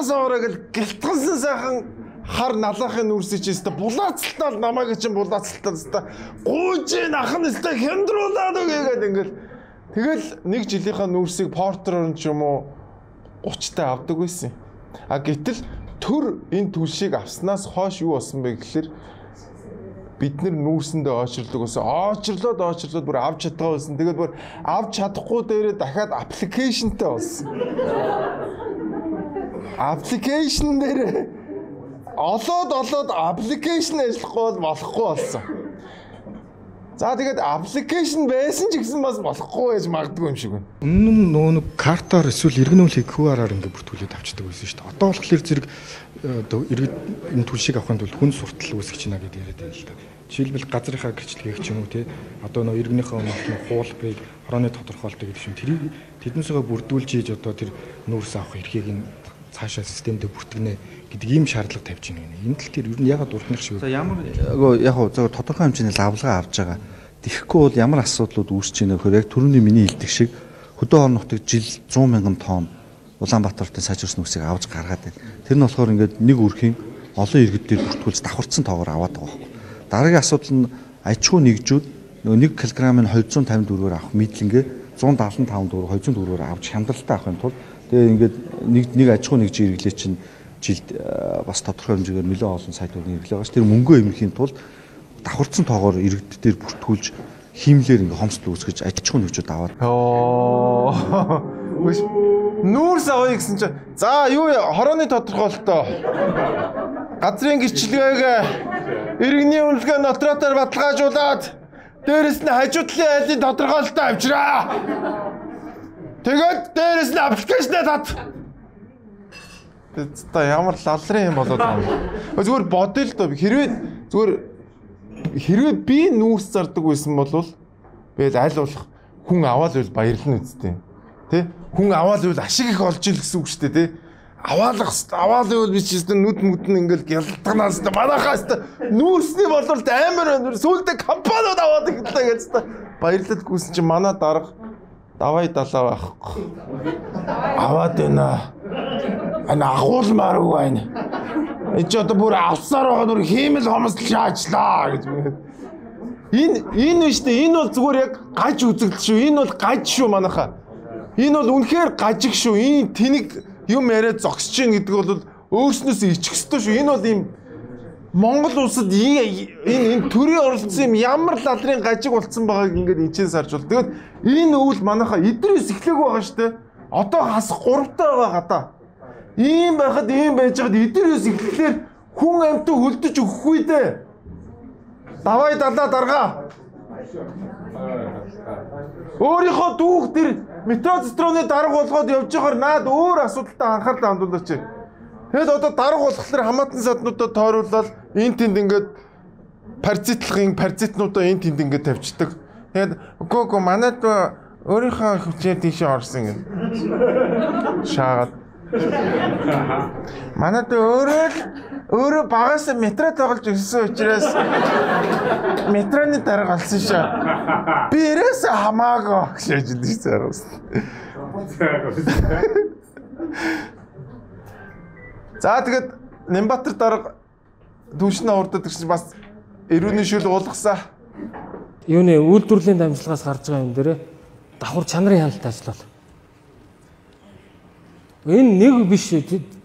аваараа гэл гэлтгансан сайхан хар налаахын нүүрсийг чи өстө булаацалтаа намайг чинь булаацалтаа өстө гүйж ах нь өстө хямдруулаад өгье гэдэг ингээл тэгэл нэг жилийнхаа нүүрсийг портероор ч юм уу 30 таа авдаг байсан. А гэтэл төр энэ түлшийг авснаас хойш юу болсон бэ гэхэлэр бид нар нүүрсэндээ очрлог болсон. Очрлоод бүр авч чадгаа байсан. Тэгээд бүр авч чадахгүй дээрээ дахиад аппликейшнтэй болсон. Аппликейшн дээр олоод аппликейшн ажиллахгүй бол болохгүй болсон. За тэгээд аппликейшн байсан ч гэсэн бас болохгүй байж магадгүй юм шиг байна. Өмнө нь нөгөө нэг картаар эсвэл иргэн үнэлэх QR-аар ингээ бүртгүүлээд авчдаг байсан шүү дээ. Одоо болохоор зэрэг иргэд энэ түлшийг авахын тулд хүн суртал үүсгэж байна гэдээ яриад байна л да. Жишээлбэл газрынхаа гэрчлэгийг ч юм уу те одоо нөгөө иргэнийхээ өмнөх хуулбарыг хорооны тодорхойлолтыг гэдэг чинь тэрийг тэднээсээ бүрдүүлж ийж одоо тэр нүүрс авах эрхийг нь цаашаа системдээ бүртгэнэ гэдэг ийм шаардлага тавьж байна гэнэ. Энэ тал дээр ер нь ягаад урдных шиг. За ямар яг хөө зөв тодорхой хэмжээний лавлгаа авч байгаа. Тэгэхгүй бол ямар асуудлууд үүсэж байна гэхээр яг түрүүний миний хэлдэг шиг хөдөө орон нутагт жил 100 мянган тонн Улаанбаатар хотын сайжруулсан нүүрсийг авч гаргаад байна. Тэр нь болохоор ингээд нэг өрхийн олон иргэд дээр бүртгүүлж давхарцсан тоогоор аваад байгаа байхгүй. Дараагийн асуудал нь аж ахуй нэгжүүд нөгөө 1 кг-ын 250 төгрөгөөр авах нийтлэнгээ 175 төгрөг 200 төгрөгөөр авч хямдралтай авахын тулд тэгээ ингээд нэг аж ахуй нэгжийн эргэлээ чинь жилд бас тодорхой хэмжээгээр нэлээд олон сая төгрөгийн эргэлээ байгаа ш. Тэр мөнгөө эмхэхийн тулд давхарцсан тоогоор иргэд дээр бүртгүүлж хиймлэр ингээ хомсдол үүсгэж аж ахуй нэгжүүд аваад. Нүүрс авъя гэсэн чинь за юу хорооны тодорхойлолтоо газрын гэрчлэгээг иргэний үнэлгээ нотратаар баталгаажуулаад дээрэс нь хажуу талын айлын тодорхойлолтоо авчираа. Тэгээд дээрэс нь аппликейшнээ тат. Та ямар лалрын юм болоод байгаа юм. Зүгээр бодъё л доо. Хэрвээ зүгээр хэрвээ би нүүрс зардаг байсан бол би л аль болох хүн аваад байвал баярлна үсттэй. Тэ? Хүн аваад байвал ашиг их олж ил гэсэн үг шүү дээ, тэ? Аваалах аваал байвал би чи өстө нүд мүд нь ингээл гялтганаас өстө манайхаа өстө нүүрсний болвол амар байна. Сүүлдээ компаниуд аваад эхэллээ гэж өстө баярлалгүйсэн чи манай дарга давай далаа байхгүй. Аваад байна. Ана агуулмааргүй байна. Энд чи одоо бүр авсаар байгаа нүр хиймэл хомсдол шаачлаа гэж. Энэ биш үү? Энэ бол зүгээр яг гаж үзэгдэл шүү. Энэ бол гаж шүү манайхаа. Энэ бол үнэхээр гажиг шүү. Энэ тэнэг юм яриад зогсож гин гэдэг бол өөрснөөс ичих ёстой шүү. Энэ бол ийм Монгол улсад энэ төрийн оролцсон юм ямар лалрын гажиг болцсон байгааг ингээд энэчээс харж бол. Тэгээд энэ өвөл манайхаа идрээс эхлэегүй байгаа шүү дээ. Одоо хасах 3 таа байгаа гадаа. Ийм байхад ийм байж байхад идрээс эхлэхээр хүн амьтан хөлдөж өгөхгүй дээ. Давай далаа даргаа. Өөрийнхөө дүүх тэр метро зэтроны дарга болгоод явж байхаар наад өөр асуудалтай анхаарлаа хандуулаач. Тэгэд одоо дарга болохоор хамаатан саднуудаа тойруулаад энэ тэнд ингээд паразитлахын паразитнуудаа энэ тэнд ингээд тавьчихдаг. Тэгээд үгүй манайд өөрийнхөө хүчээр тийшээ орсон гэнэ. Шаагаад. Манайд өөрөө багаас метро тоглож өссөн учраас метроны дарга болсон шүү. Би ерөөсөө хамаагүй гэж хэлж байсан. За тэгээд Нямбатар дарга түншин аварддаг гэсэн бас эрүүний шүл уулгасан. Юуны үйлдвэрлэлийн дамжлагаас гарч байгаа юм дээрээ давхар чанарын хяналт ажиллавал. Энэ нэг биш.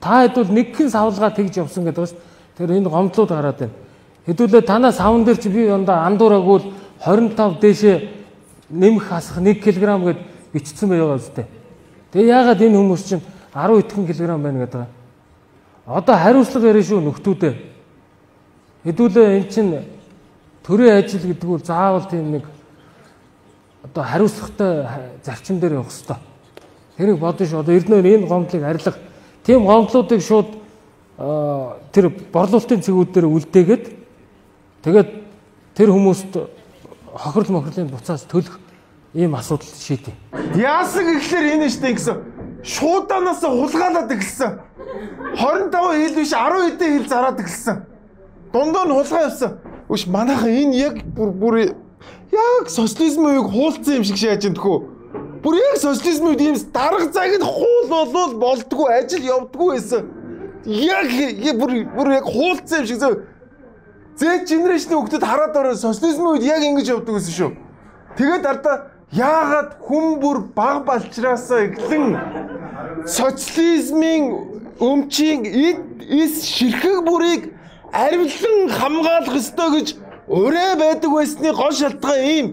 Та хэд бол нэгхэн савлгаа тэгж явсан гэдэг ба шүү. Тэр энэ гомдлууд гараад байна. Хэдүүлээ танаа савн дээр чи би ондоо андуураагүй л 25 дээшээ нэмэх хасах 1 кг гэд бичсэн байгаа үстэй. Тэгээ яагаад энэ хүмүүс чинь 10 хэдхэн кг байна гэдэг байгаа. Одоо хариуцлага яриа шүү нөхдүүдээ. Хэдүүлээ эн чинь төрийн ажил гэдэг бол заавал тийм нэг одоо хариуцлагатай зарчим дээр явах хэвээр. Тэрийг бодно шүү. Одоо эрднээр энэ гомдлыг арилгах. Тийм гомдлуудыг шууд тэр борлуулалтын цэгүүд дээр үлдээгээд тэгээд тэр хүмүүст хохирол мохирлын буцаас төлөх ийм асуудал шийдэ. Яасан гэхлээр энэ штэ гэсэн шууданаас хулгаалаад эхэлсэн. 25 хил биш 10 хэдэн хил зараад эхэлсэн. Дундаа нь хулгай явсан. Өш манайхан энэ яг бүр яг социализм үеийг хуулцсан юм шиг шааж энэ тхүү. Бүр яг социализм үед ийм дарга цаг нь хуул болвол болдгоо ажил явдггүй байсан. Яг бүр яг хуулцсан юм шиг зөв. Z generation-ийн хүүхдүүд хараад ороо социализм үед яг ингэж явдаг байсан шүү. Тэгээд ардаа яагаад хүн бүр баг балчраасаа эхлэн социализмын өмчийн эд эс ширхэг бүрийг арвилан хамгаалах ёстой гэж урай байдаг байсны гол шалтгаан ийм.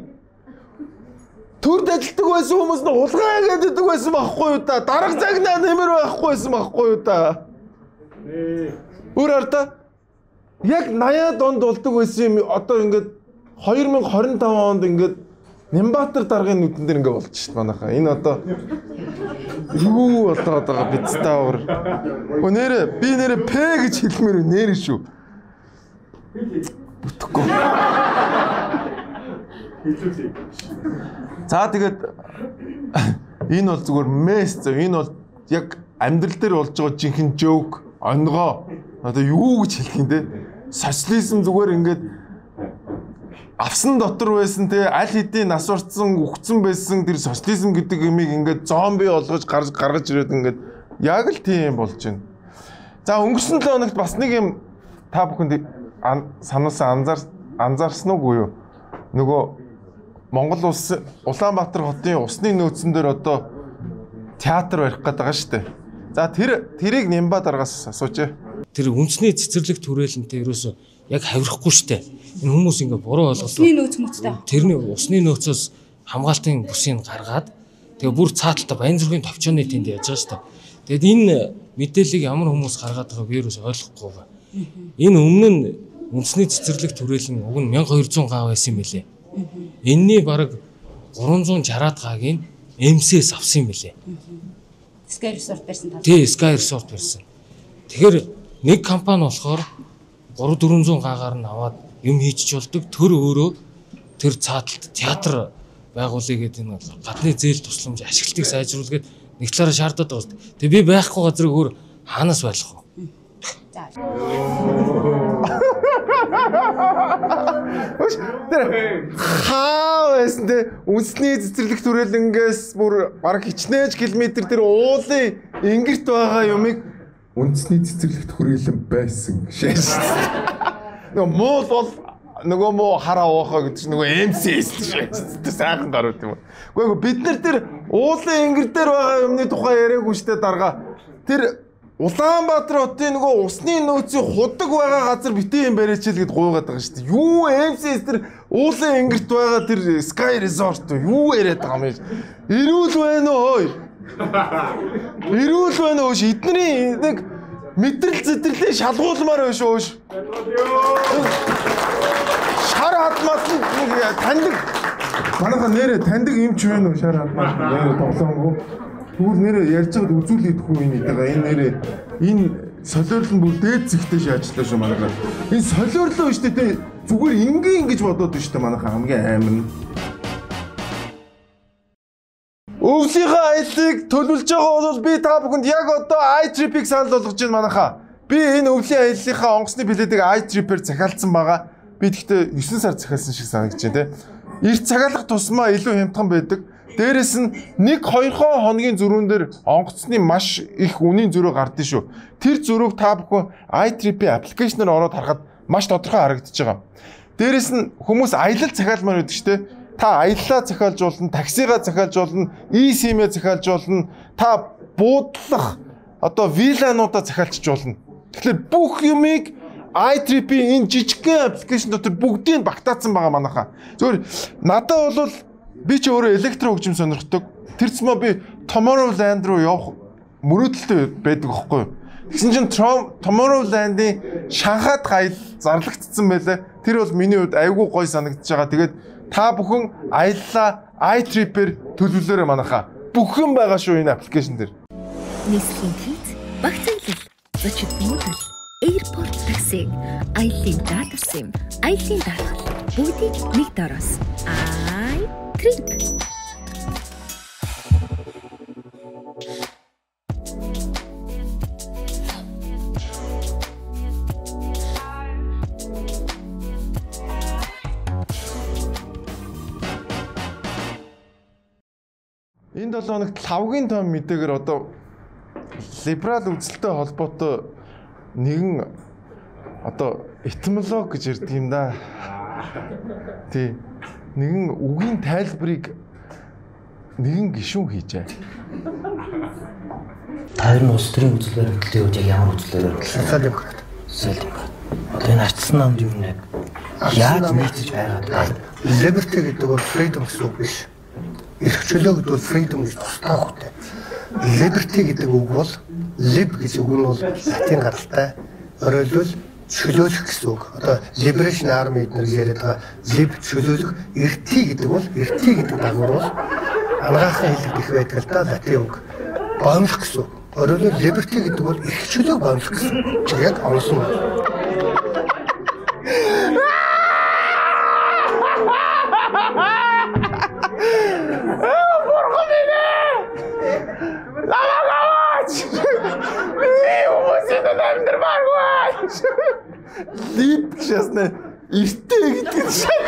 Төрд ажилтдаг байсан хүмүүс нь хулгай гэдэг байсан байхгүй юу та? Дарга загнаа нэмэр байхгүй байсан байхгүй юу та? Өөр ардаа яг 80-аад онд болдог байсан юм одоо ингээд 2025 онд ингээд Нямбатар даргын нүдэн дээр ингээд болж шít манайхаа. Энэ одоо юу болоод байгаа бидтэй уур. Өө нэрэ би нэрэ П гэж хэлмээр нэрэ шүү. Бүтэхгүй. За тэгээд энэ бол зүгээр месс зөв. Энэ бол яг амьдрал дээр болж байгаа жинхэнэ жоок, онгоо. Одоо юу гэж хэлэх юм те? Социализм зүгээр ингээд авсан дотор байсан те аль хэдийн нас орцсон, үхсэн байсан тэр социализм гэдэг юмыг ингээд зомби болгож гаргаж ирээд ингээд яг л тийм болж байна. За өнгөрсөн 7 хоногт бас нэг юм та бүхэнд сануулсан анзаарсан уугүй юу? Нөгөө Монгол улс Улаанбаатар хотын усны нөөцөн дээр одоо театр барих гээд байгаа шүү дээ. За тэрийг Нямба даргаас асууж. Тэр үндэсний цэцэрлэг түрээлэнтэй ерөөсөө яг хавирахгүй шүү дээ. Энэ хүмүүс ингээ буруу ойлголоо. Усны нөөц мөцтэй. Тэрний усны нөөцөөс хамгаалтын бүсийг гаргаад тэгээ бүр цааталтаа Баян зүрхийн товчооны тэнд яаж байгаа шүү дээ. Тэгээд энэ мэдээллийг ямар хүмүүс гаргаад байгааг би ерөөсөө ойлгохгүй байгаа. Энэ өмнө нь үндэсний цэцэрлэг түрээлэн уг нь 1200 га байсан юм билээ. Энэний бараг 360 гааг нь МС-с авсан юм билээ. Sky Resort барьсан тал. Тий, Sky Resort барьсан. Тэгэхээр нэг компани болохоор 3-400 гагаар нь аваад юм хийж болдог. Төр өөрөө тэр цааталт театр байгуулъя гэдэг энэ гадны зээл тусламж ашиглалтыг сайжруулгээд нэг талаараа шаардаад байгаа шүү дээ. Тэгээ би байхгүй газрыг өөр хаанаас байлгах вэ? За. Тэр хаа байсан те үндэсний цэцэрлэг түрээлэнгээс бүр бараг хичнээн километр тэр уулын ингэрт байгаа юмыг үндэсний цэцэрлэгт хүрээлэн байсан шээс. Нөгөө муул бол нөгөө муу хараа уухаа гэдэг чинь нөгөө MCS шээс. Тэр сайхан гарууд юм. Үгүй бид нар тэр уулын ингэр дээр байгаа юмны тухай яриаггүй штэ дарга. Тэр Улаанбаатар хотын нөгөө усны нөөцийн худаг байгаа газар битээ юм бариач л гэд гуйгаад байгаа шүү дээ. Юу MCS тэр уулын өнгөрт байгаа тэр Sky Resort юу яриад байгаа юм бэ? Эрүүл байна уу хөөе? Эрүүл байна уу? Эдний нэг мэдрэл зэтрэлийн шалгуулмаар байна шүү. Шар хадмаас нэг таньдаг. Манайха нэрээ таньдаг юм ч байна уу шар хадмаас нэрээ тоглоомгүй. Тэгвэл нэрээ ярьж байгаад үзүүл идэх үү энэ байгаа. Энэ нэрээ энэ солиорлон бүр дээд зэгтэй шаачлаа шүү манайха. Энэ солиорлон шүү дээ. Зүгээр энгийн ингэж бодоод шүү дээ манайха хамгийн амар нь. Өвлийнхээ аяллыг төлөвлөж байгаа бол би та бүхэнд яг одоо iTrip-ийг санал болгож байна манайха. Би энэ өвлийн аяллынхаа онгоцны билетийг iTrip-ээр захиалсан байгаа. Би тэгтээ 9 сар захиалсан шиг санагдаж байна те. Эрт захиалах тусмаа илүү хямдхан байдаг. Дээрээс нь 1-2 хоногийн зөрүүн дээр онгоцны маш их үнийн зөрүү гардыг шүү. Тэр зөрүүг та бүхэн iTrip-ийн аппликейшнээр ороод харахад маш тодорхой харагдаж байгаа. Дээрээс нь хүмүүс аялал захиалмаар байдаг шүү дээ. Та аяллаа захиалж болно, таксигаа захиалж болно, eSIM-ээ захиалж болно, та буудлах одоо вилануудаа захиалчих болно. Тэгэхээр бүх юмыг iTrip-ийн энэ жижигхэн аппликейшн дотор бүгдийг багтаацсан байгаа манайхаа. Зөвхөн надад бол би ч өөрөө электро хөгжим сонирхдаг. Тэр цэмөө би Tomorrowland руу явах мөрөөдөлтэй байдаг аахгүй юу? Тэгсэн чинь Tomorrowland-ийн Шанхайд аялал зарлагдсан байлаа. Тэр бол миний хувьд айгүй гоё санагдаж байгаа. Тэгээд та бүхэн аяллаа iTrip-ээр төлөвлөөрэй манайхаа. Бүх юм байгаа шүү энэ аппликейшн дээр. Нислэгийн хийц, багцаалал, зочид буудал, airport такси, аяллын дата сим, аяллын даатгал бүгдийг нэг дороос. iTrip. Энэ 7 хоногт лавгийн том мэдээгээр одоо либерал үзэлтэй холбоотой нэгэн одоо этимолог гэж ярьдаг юм да. Тий. Нэгэн үгийн тайлбарыг нэгэн гишүүн хийжээ. Та ер нь улс төрийн үзэл баримтлалын үед яг ямар үзэл баримтлал? Социал демократ. Социал демократ. Одоо энэ арчсан намд юу нэг яаж нийцэж байгаад байна? Liberty гэдэг бол freedom гэсэн үг биш. Эрх чөлөө гэдэг бол freedom гэж тусдаа үгтэй. Liberty гэдэг үг бол lib гэж үг нь бол латин гаралтай. Оройлбол чөлөөлөх гэсэн үг. Одоо Liberation Army эднэр гэж яриад байгаа lib чөлөөлөх, эрти гэдэг бол эрти гэдэг дагавар бол анагаахын хэлэг их байдаг л да латин үг. Боомлох гэсэн үг. Оройлбол liberty гэдэг бол эрх чөлөөг боомлох гэсэн үг. Яг онсон байна. Бурхан минь ээ! Намайг аваач! Би хүмүүсийн амьдрмааргүй! Лип шаснаа эртээ гэдэг нь шат.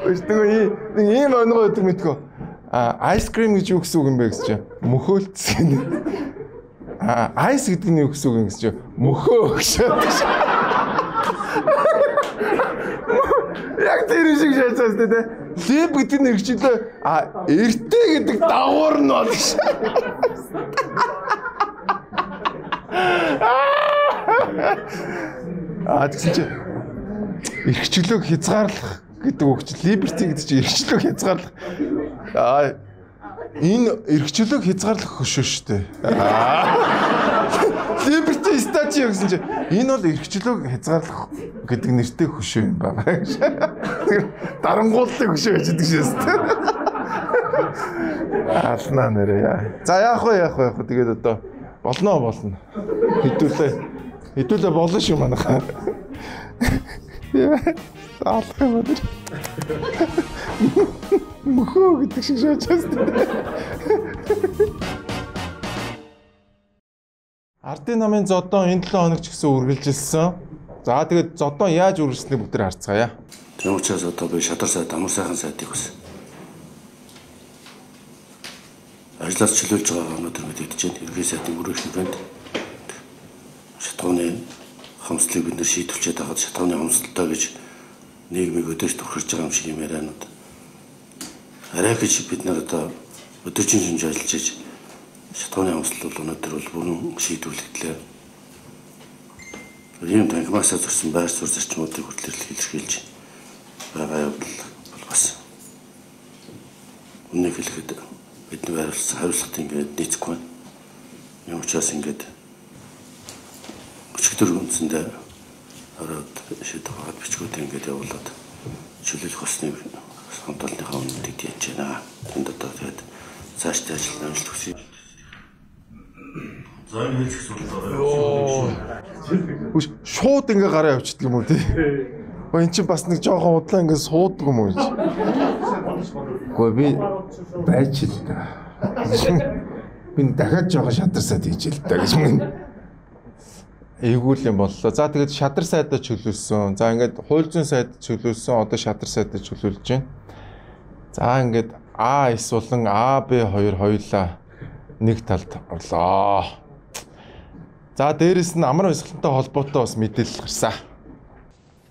Өстөгөө нэг ийм онгой өгдөг мэдгүй. А ice cream гэж юу гэсэн үг юм бэ гэж чи? Мөхөөлцсөн. А ice гэдэг нь юу гэсэн үг юм гэж чи? Мөхөө гэж. Яг тэр шиг шаачаас тэ. Лип гэдэг нь эргчлээ. А эртээ гэдэг дагавар нь бол гэж. А тэгсэн чи эрхчлөөг хязгаарлах гэдэг үг чи liberty гэдэг чи эрхчлөөг хязгаарлах. А энэ эрхчлөөг хязгаарлах хөшөө шүү дээ. Liberty statue гэсэн чи энэ бол эрхчлөөг хязгаарлах гэдэг нэртэй хөшөө юм байна гэж. Тэр дарангууллын хөшөө гэж гэдэг шээс. Алнаа нэрээ яа. За яах вэ яах вэ яах вэ тэгээд одоо болно болно. Хэдүүлээ болно шүү манайхаа. Алах юм байна. Мөхөө гэдэг шиг шаачаас. Ардын намын зодон энэ 7 хоног ч гэсэн үргэлжилсэн. За тэгээд зодон яаж үргэлжлэнийг бүгд харцгаая. Тэр учраас одоо би шадар сайд, амар сайхан сайдыг хүс. Ажлаас чөлөөлж байгаа өнөөдөр мэдэгдэж байна. Ерхий сайдын өрөөх нэгэнд шатхууны хомслыг бид нэр шийдвэрлээд байгаад шатхууны хомсдолтой гэж нийгмийг өдөөж түрхэрж байгаа юм шиг юм ярианууд. Арай гэж бид нар одоо өдөржин шинж ажиллаж Шатхууны хомсдол бол өнөөдөр бол бүрэн шийдвэрлэгдлээ. Ийм танхимаасаа зөрсөн байр суурь зарчмуудыг хүртэл илэрхийлж байгаа явдал бол бас үннийг хэлэхэд бидний хариулсан хариуцлагат ингээд нийцэхгүй байна. Юм учраас ингээд өчигдөр үндсэндээ ороод шийдэх байгаад бичгүүдээ ингээд явуулаад чөлөөлөх ёсны хамт олонныхаа өмнөд яаж байна. Тэнд одоо тэгээд цаашдаа ажил амжилт хүсье. За энэ хэлэх зүйл шууд ингээ гараа явчихдаг юм уу тий? Өө эн чинь бас нэг жоохон удлаа ингээ суудаг юм уу гэж. Үгүй би байж л та. Би дахиад жоохон шатар сайд хийж л та гэж мэн. Эйгүүл юм боллоо. За тэгээд шатар сайдаа чөлөөлсөн. За ингээд хууль зүйн сайд чөлөөлсөн. Одоо шатар сайдаа чөлөөлж байна. За ингээд А С болон А Б хоёр хоёулаа нэг талд орлоо. За дээрэс нь амар баясгалантай холбоотой бас мэдээлэл гарсан.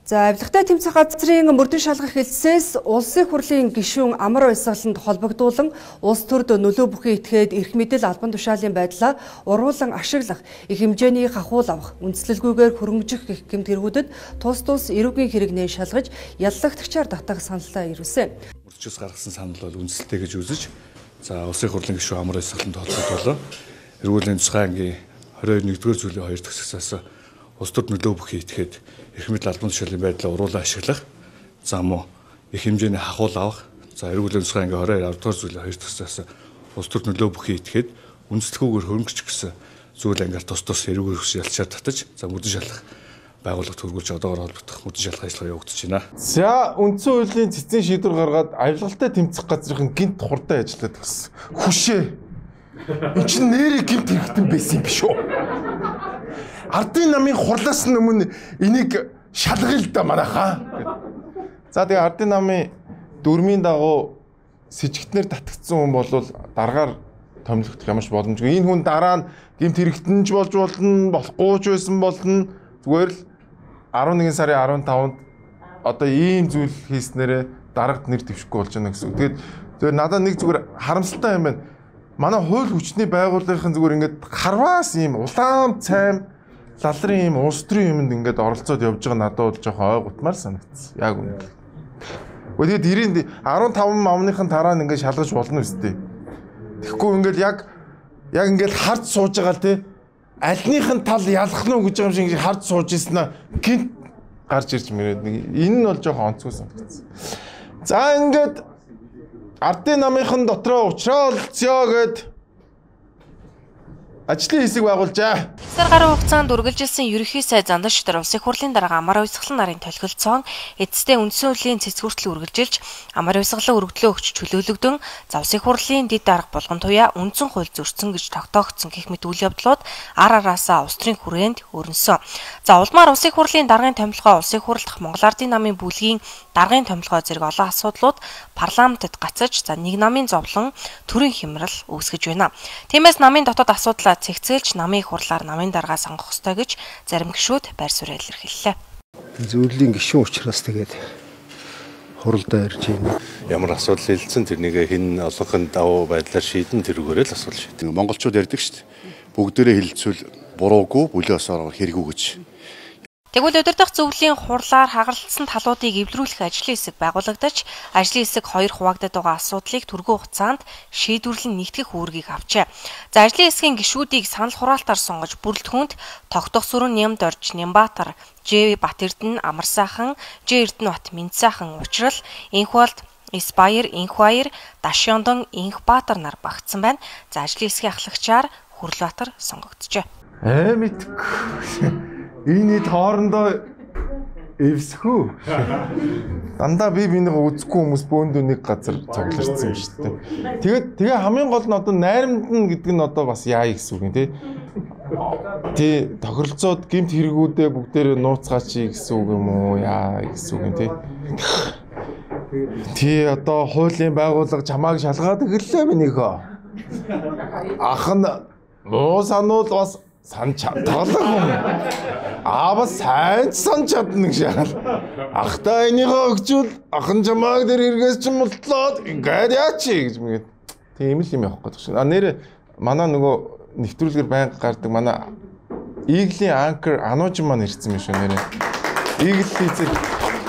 За авилгатай тэмцэх газрын мөрдөн шалгах хэлтсээс улсын хурлын гишүүн амар баясгаланд холбогдуулан улс төрд нөлөө бүхий этгээд эрх мэдэл албан тушаалын байдлаа уруулан ашиглах, их хэмжээний хахуул авах, үндслэлгүйгээр хөрөнгөжих гэх гэмт хэрэгүүдэд тус тус эрүүгийн хэрэгнээ шалгаж яллагтгчаар татах саналаа ирүүлсэн. Мөрчөөс гаргасан санал бол үндсэлтэй гэж үзэж, за улсын хурлын гишүүн амар баясгаланд холбогдуулаа. Эргүүлийн тусгай ангийн 22-р зүйлийн 2 дахь хэсгээс улс төрд нөлөө бүхий этгээд эрх мэдэл албан тушаалын байдлаа уруулан ашиглах, за мөн их хэмжээний хахуул авах, за эргүүлийн тусгай ангийн 22-р зүйлийн 2 дахь хэсгээс улс төрд нөлөө бүхий этгээд үндэслэхүүгээр хөрөнгөч гэсэн зүйл ангиар тус тус эрүүгээр хүч ялчаар татаж, за мөрдөн шалгах байгууллага төргүүлж одоогоор холбогдох мөрдөн шалгах ажиллагаа явагдаж байна. За үндсэн хуулийн цэцэн шийдвэр гаргаад авилгалтай тэмцэх газрын гинт хурдан ажиллаад төгссөн. Хүшээ. Энд чинь нэрээ гинт хэрэгтэн байсан юм биш үү? Ардын намын хурлаас өмнө энийг шалгая л да манайхаа. За тэгээ ардын намын дүрмийн дагуу сэжигтнэр татгдсан хүн бол даргаар томилогдох ямарч боломжгүй. Энэ хүн дараа нь гэмт хэрэгтэн ч болж болно, болохгүй ч байсан болно. Зүгээр л 11 сарын 15-нд одоо ийм зүйл хийснээрээ дарагт нэр дэвшихгүй болж байна гэсэн. Тэгээд зүгээр надад нэг зүгээр харамсалтай юм байна. Манай хууль хүчний байгууллагын зүгээр ингээд харваас ийм улаан цайм лалрын ийм улс төрийн юмд ингээд оролцоод явж байгаа надад бол жоохон ойготмаар санагдсан. Яг үнэ. Гэхдээ тэгээд 95 амныхын дараа нь ингээд шалгаж болно үстэй. Тэгэхгүй ингээд яг ингээд харж сууж байгаа л тий. Альных нь тал ялах нь гэж байгаа юм шиг ингээд харж сууж ирсэн аа гинт гарч ирж мөрөөд нэг энэ нь бол жоохон онцгой санагдсан. За ингээд ардын намынхан дотроо уучраа олцъё гэд ажлын хэсэг байгуулжээ. Сар гаруй хугацаанд үргэлжилсэн ерөнхий сайд Зандан шүтэр улсын хурлын дарга Амар уйсгалан нарын толхилцоон эцэстээ үндсэн хуулийн цэц хүртэл үргэлжилж Амар уйсгалан өргөдлөө өгч чөлөөлөгдөн за улсын хурлын дэд дарга Булган Туяа үндсэн хууль зөрчсөн гэж тогтоогдсон гэх мэт үйл явдлууд ар араасаа улс төрийн хүрээнд өрнөсөн. За улмаар улсын хурлын даргын томилгоо, улсын хурал дахь Монгол Ардын намын бүлгийн даргын томилгоо зэрэг олон асуудлууд парламентод гацаж за нэг намын зовлон төрийн хямрал үүсгэж байна. Тиймээс намын дотоод асуудлаа цэгцэлж намын хурлаар намын даргаа сонгох ёстой гэж зарим гишүүд байр сууриа илэрхийллээ. Зөвлөлийн гишүүн учраас тэгээд хуралдаа ирж байна. Ямар асуудал хэлсэн тэрнийг хэн олонхын давуу байдлаар шийдэн тэрүүгээрээ л асуудал шийдэн. Монголчууд ярьдаг шүү дээ. Бүгдээрээ хэлэлцвэл буруугүй, бүлээ осоор хэрэггүй гэж. Тэгвэл удирдах зөвлөлийн хурлаар хагаралтсан талуудыг эвлэрүүлэх ажлын хэсэг байгуулагдаж, ажлын хэсэг хоёр хуваагдаад байгаа асуудлыг түргэн хугацаанд шийдвэрлэн нэгтгэх үүргийг авчээ. За ажлын хэсгийн гишүүдийг санал хураалтаар сонгож бүрэлдэхүүнд тогтох сүрэн Нямдорж, Нямбаатар, Ж Бат Эрдэнэ, Амарсаахан, Ж Эрдэнэбат, Минцаахан, Учрал, Инхвалд, Испаяр, Инхваяр, Дашёндон, Инхбаатар нар багтсан байна. За ажлын хэсгийн ахлагчаар Хүрлбаатар сонгогджээ. Мэдгүй. Энэ хоорондоо эвсхүү. Дандаа би бинийг үзэхгүй хүмүүс бөөндөө нэг газар цугларсан юм шүү дээ. Тэгээд тэгээ хамгийн гол нь одоо найрамдна гэдэг нь одоо бас яа гэсэн үг юм тий. Тий тохиролцоод гэмт хэрэгүүдээ бүгдээрээ нууцгаач гэсэн үг юм уу яа гэсэн үг юм тий. Тий одоо хуулийн байгууллага чамааг шалгаад эхэллээ минийхөө. Ах нь муу сануул бас сан чадгалах юм. Аава сайн сан чадна гэж яал. Ахтай энийхээ өгчүүл ахан чамааг дээр хэрэгээс ч мултлоод ингээд яачи гэж мэгээд. Тийм л юм явах гэдэг шин. А нэр манай нөгөө нэвтрүүлгээр байнга гардаг манай Eagle-ийн анкер Ануужин маань ирсэн юм шүү нэрээ. Eagle хийзээ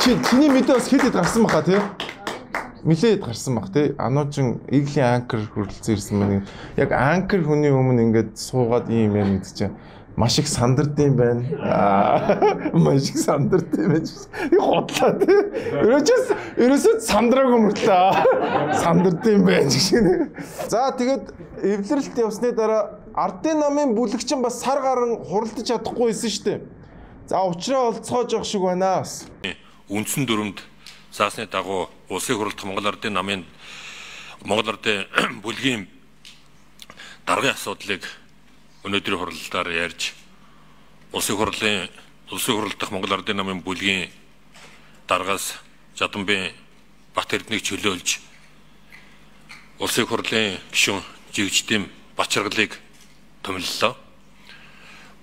чи чиний мэдээ бас хэд хэд гарсан баха тий? Нилээд гарсан баг тий. Ануужин Eagle-ийн анкер хүрэлцэн ирсэн маань. Яг анкер хүний өмнө ингээд суугаад ийм юм гэдэг чинь маш их сандардсан байна. Маш их сандардсан байна. Яг худлаа тий. Ерөөсөө сандраагүй мөртлөө. Сандардсан байна гэх шиг. За тэгээд эвлэрэлт явсны дараа ардын намын бүлэгчин бас сар гарan хуралдаж чадахгүй байсан шүү дээ. За учраа олцоож явах шиг байна бас. Үндсэн дүрмд заасны дагуу улсын хурлдах Монгол ардын намын Монгол ардын бүлгийн даргын асуудлыг өнөөдрийн хурлаар ярьж улсын хурал дахь Монгол ардын намын бүлгийн даргаас Жаданбын Бат Эрдэнэгийг чөлөөлж улсын хурлын гишүүн жигждийн Бачаргалыг томиллоо.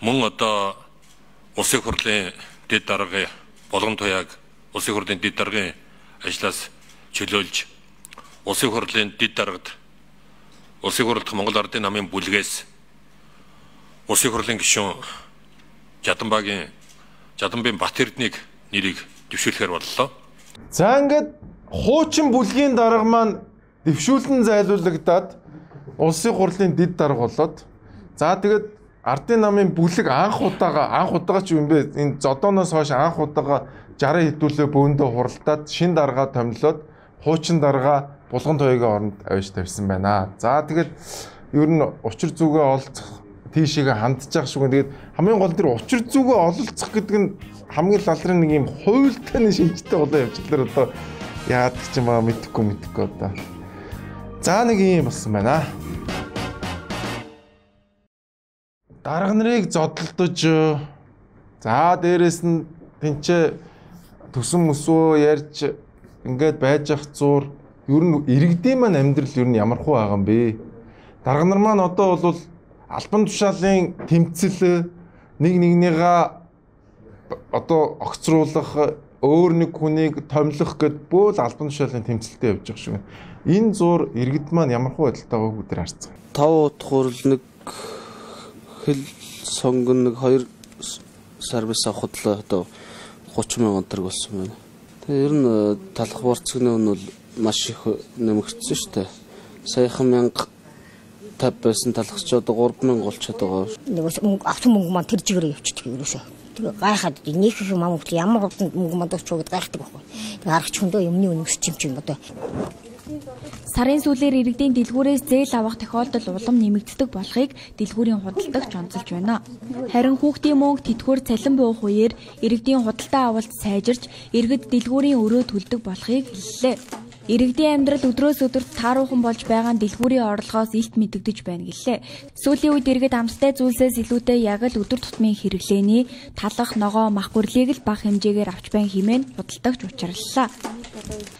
Мөн одоо улсын хурлын дэд даргын Болгон Туяаг улсын хурлын дэд даргын ажлаас чөлөөлж улсын хурлын дэд даргад улсын хурал дахь Монгол ардын намын бүлгээс улсын хурлын гишүүн Жаданбын Бат Эрдэнэгийг нэрийг дэвшүүлэхээр боллоо. За ингээд хуучин бүлгийн дарга маань дэвшүүлэн зайлуулагдаад улсын хурлын дэд дарга болоод за тэгээд ардын намын бүлэг анх удаага ч юм бэ энэ зодооноос хойш анх удаага 60 хэдүүлээ бөөндөө хуралдаад шин даргаа томилоод хуучин даргаа Булган Туяагийн оронд авч тавьсан байна. За тэгээд ер нь учир зүгээ олцох тийшээгээ хандж байгаа шиг. Тэгээд хамгийн гол нь тэр учир зүгээ ололцох гэдэг нь хамгийн лалрын нэг юм хуйлтай нэг шинжтэй болоо явчихлаар одоо яадаг ч юм аа мэдэхгүй одоо. За нэг юм болсон байна. Дарга нарыг зодолдож за дээрэс нь тэнцээ төсөн мөсөө ярьж ингээд байж ах зур ер нь иргэдийн маань амьдрал ер нь ямархуу байгаа юм бэ? Дарга нар маань одоо бол албан тушаалын тэмцэл нэг нэгнийгаа одоо огцруулах өөр нэг хүнийг томилох гэд бөөл албан тушаалын тэмцэлтэй явж байгаа шүү. Энэ зур иргэд маань ямархуу байдалтай байгааг бид нар харцгаа. 5 утх хурал нэг хэл сонгон нэг 2 сар бис авахд л одоо 30 мянган төгрөг болсон байна. Тэгээ ер нь талах борцгны үн бол маш их нэмэгдсэн шүү дээ. Саяхан 1050 байсан талхч одоо 3000 болчиход байгаа. Нөгөө авсан мөнгө маань тэр чигээр явчихдаг ерөөсөө. Тэгээ гайхаад нэг их мам хөлт ямар хурдан мөнгө маань дуусчих гээд гайхдаг байхгүй. Тэгээ харагч хүндөө юмны үн өсч юм чинь одоо. Сарын сүүлээр иргэдийн дэлгүүрээс зээл авах тохиолдол улам нэмэгддэг болохыг дэлгүүрийн худалдагч онцолж байна. Харин хүүхдийн мөнгө тэтгэвэр цалин буух үеэр иргэдийн худалдаа авалт сайжирч иргэд дэлгүүрийн өрөө төлдөг болохыг хэллээ. Иргэдийн амьдрал өдрөөс өдөрт тааруухан болж байгаа нь дэлгүүрийн орлогоос илт мэдэгдэж байна гэлээ. Сүүлийн үед иргэд амттай зүйлсээс илүүтэй яг л өдөр тутмын хэрэглээний талах, ногоо, мах гүрлийг л бага хэмжээгээр авч байна хэмээн худалдагч учирлаа.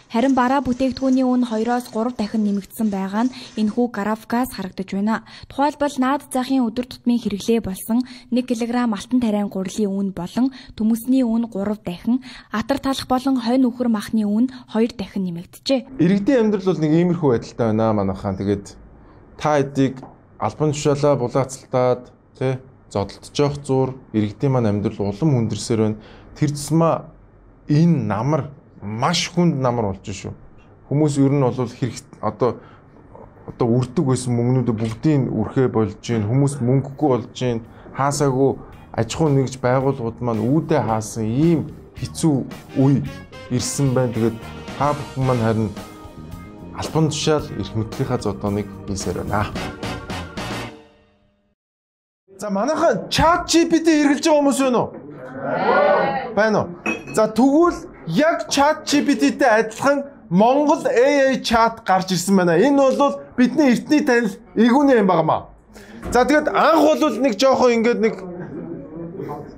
Харин бараа бүтээгдэхүүний үн 2-оос 3 дахин нэмэгдсэн байгаа нь энэхүү графикаас харагдаж байна. Тухайлбал наад захын өдөр тутмын хэрэглээ болсон 1 кг алтан тариан гурилын үн болон төмөсний үн 3 дахин, атар талах болон хонь үхэр махны үн 2 дахин нэмэгджээ. Иргэдийн амьдрал бол нэг иймэрхүү байдалтай байна манайхан. Тэгээд та хэдийг албан тушаалаа булаацалтаад тий зодолдож явах зур иргэдийн маань амьдрал улам хүндэрсээр байна. Тэр тусмаа энэ намар маш хүнд намар болж шүү. Хүмүүс ер нь бол хэрэг одоо үрдэг байсан мөнгнүүдээ бүгдийг үрхээ болж гин, хүмүүс мөнгөгүй болж гин, хаасаагүй аж ахуй нэгж байгууллагууд маань үүдээ хаасан ийм хэцүү үе ирсэн байна. Тэгээд та бүхэн маань харин албан тушаал эрх мэдлийнхаа зодооныг хийсээр байна. За манайхан ChatGPT хэрэглэж байгаа хүмүүс байна уу? Байна уу? За тэгвэл яг ChatGPT-тэй адилхан Монгол AI chat гарч ирсэн байна. Энэ бол бидний эртний танил эгүүний юм багмаа. За тэгэд анх бол нэг жоохон ингээд нэг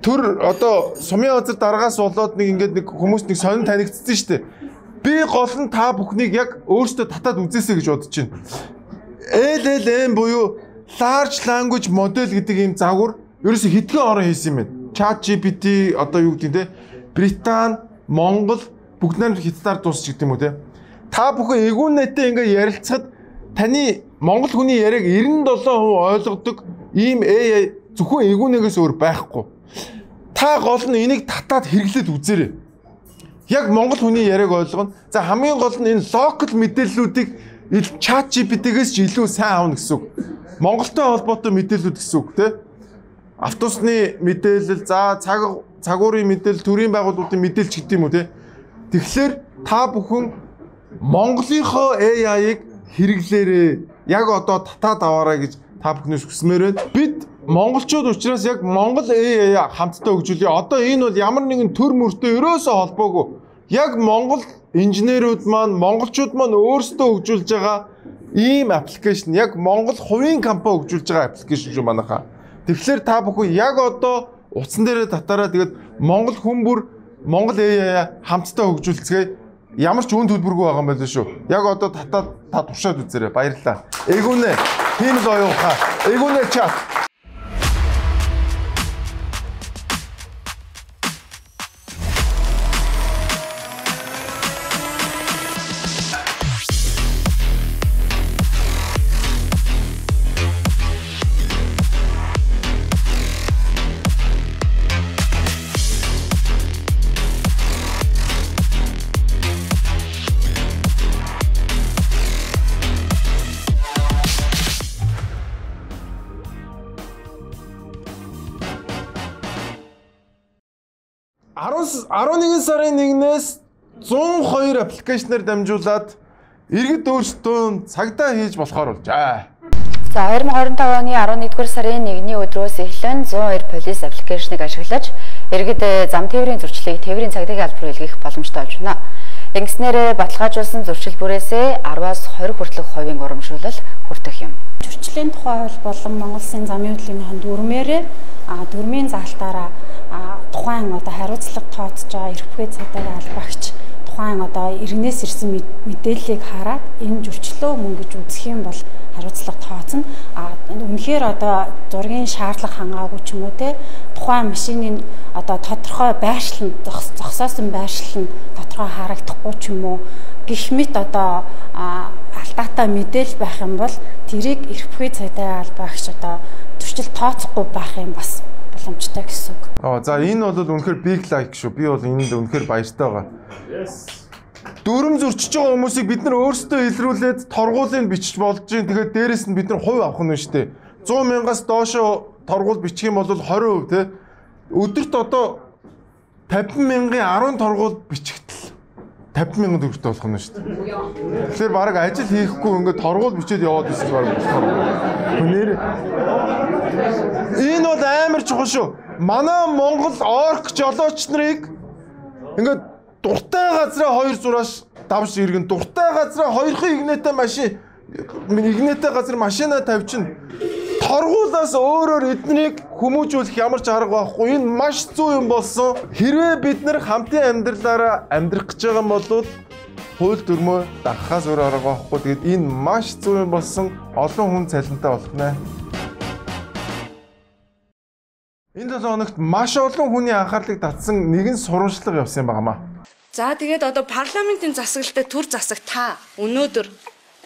төр одоо сумын газар даргаас болоод нэг ингээд нэг хүмүүс нэг сонин танигдсан шүү дээ. Би гол нь та бүхнийг яг өөрсдөө татаад үзээсэй гэж бодож байна. LLM буюу Large Language Model гэдэг ийм загвар ерөөсө хэдхэн орон хийсэн юм бэ? ChatGPT одоо юу гэдэг нь те Британи, Монгол бүгд найрамд хятадаар дуусч гэдэг юм уу те. Та бүхэн эгүүнээтэй ингээд ярилцахад таны Монгол хүний яриаг 97% ойлгодог ийм AI зөвхөн Эгүнэгээс өөр байхгүй. Та гол нь энийг татаад хэрэглээд үзээрэй. Яг монгол хүний яриаг ойлгоно. За хамгийн гол нь энэ local мэдээллүүдийг ChatGPT-гээс ч илүү сайн авна гэсэн үг. Монголтой холбоотой мэдээллүүд гэсэн үг, тэ? Автобусны мэдээлэл, за цагуурын мэдээлэл, төрийн байгууллагуудын мэдээлэл ч гэдэг юм уу, тэ? Тэгэхээр та бүхэн Монголынхоо AI-ыг хэрэглээрэй. Яг одоо татаад аваарай гэж та бүхнээс хүсмээр байна. Бид монголчууд учраас яг Монгол AI хамтдаа хөгжүүлье. Одоо энэ бол ямар нэгэн төр мөртэй ерөөсөө холбоогүй. Яг Монгол инженерүүд маань, монголчууд маань өөрсдөө хөгжүүлж байгаа ийм application, яг Монгол хувийн компани хөгжүүлж байгаа application шүү манайхаа. Тэгэхээр та бүхэн яг одоо утсан дээрээ татаараа, тэгээд Монгол хүн бүр Монгол AI хамтдаа хөгжүүлцгээе. Ямар ч үн төлбөргүй байгаа юм байл шүү. Яг одоо татаад та туршаад үзээрэй. Баярлалаа. Эгүнэ хиймэл оюун ухаан. Эгүнэ чат. 11 сарын 1-ээс 102 application аар дамжуулаад иргэд өөрсдөө цагдаа хийж болохоор болжээ. За 2025 оны 11-р сарын 1-ний өдрөөс эхлэн 102 police application ыг ашиглаж иргэд зам тээврийн зөрчлийг тээврийн цагдаагийн албаар илгээх боломжтой болж байна. Ингэснээр баталгаажуулсан зөрчил бүрээсээ 10-аас 20 хүртэлх хувийн урамшуулал хүртэх юм. Зөрчлийн тухай хууль болон Монгол Улсын замын хөдөлгөөний дүрмээрээ дүрмийн заалтаараа тухайн одоо хариуцлага тооцож байгаа эрх бүхий цагдаагийн албаагч тухайн одоо иргэнээс ирсэн мэдээллийг хараад энэ зөрчлөө мөн гэж үзэх юм бол хариуцлага тооцно. Үнэхээр одоо зургийн шаардлага хангаагүй ч юм уу те тухайн машины одоо тодорхой байршил нь зогсоосон байршил нь тодорхой харагдахгүй ч юм уу гэх мэт одоо алдаатай мэдээлэл байх юм бол тэрийг эрх бүхий цагдаагийн албаагч одоо зөрчил тооцохгүй байх юм бас боломжтой гэсэн үг. За энэ бол үнэхээр big like шүү. Би бол энд үнэхээр баяртай байгаа. Дүрм зөрчиж байгаа хүмүүсийг бид нар өөрсдөө илрүүлээд торгуулийг бичиж болж байна. Тэгээд дээрэс нь бид нар хувь авах нь шүү дээ. 100 мянгаас доошо торгуул бичих юм бол 20% те. Өдөрт одоо 50 мянган 10 торгуул бичигтэл 50 мянган төгрөгтэй болох нь шүү дээ. Тэгэхээр бараг ажил хийхгүй ингээд торгуул бичээд яваад ирсэн бараг болохоор. Хүнээр энэ бол амар чухал шүү. Манай Монгол орк жолооч нарыг ингээд дуртай газраа хоёр зураас давш иргэн, дуртай газраа хоёрхан игнэтэй машин игнэтэй газар машина тавьчин. Торгуулаас өөрөөр эднийг хүмүүжүүлэх ямар ч арга байхгүй. Энэ маш зүү юм болсон. Хэрвээ бид нар хамтын амьдралаараа амьдрах гэж байгаа юм бол хууль дүрмөө дагахаас өөр арга байхгүй. Тэгээд энэ маш зүү юм болсон. Олон хүн цалинтай болох нэ. Энэ 7 хоногт маш олон хүний анхаарлыг татсан нэгэн сурамшлага явсан юм байна. За тэгээд одоо парламентын засаглалтай төр засаг та өнөөдөр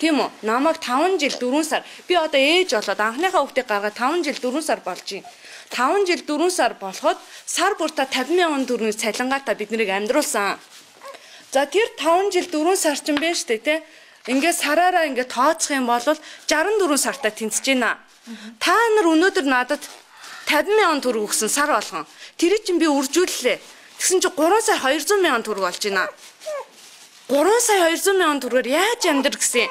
тийм үү? Намайг 5 жил 4 сар би одоо ээж болоод анхныхаа хүүхдийг гаргаад 5 жил 4 сар болж байна. 5 жил 4 сар болоход сар бүр та 50 мянган төгрөгийн цалингаар та бид нарыг амьдруулсан. За тэр 5 жил 4 сар чинь байна штэ тий. Ингээд сараараа ингээд тооцох юм бол 64 сартаа тэнцэж байна. Та нар өнөөдөр надад 50 мянган төгрөг өгсөн сар болгон. Тэрийг чинь би үржүүллээ. Тэгсэн чинь 3 сая 200 мянган төгрөг болж байна. 3 сая 200 мянган төгрөгөөр яаж амьдр гэсэн.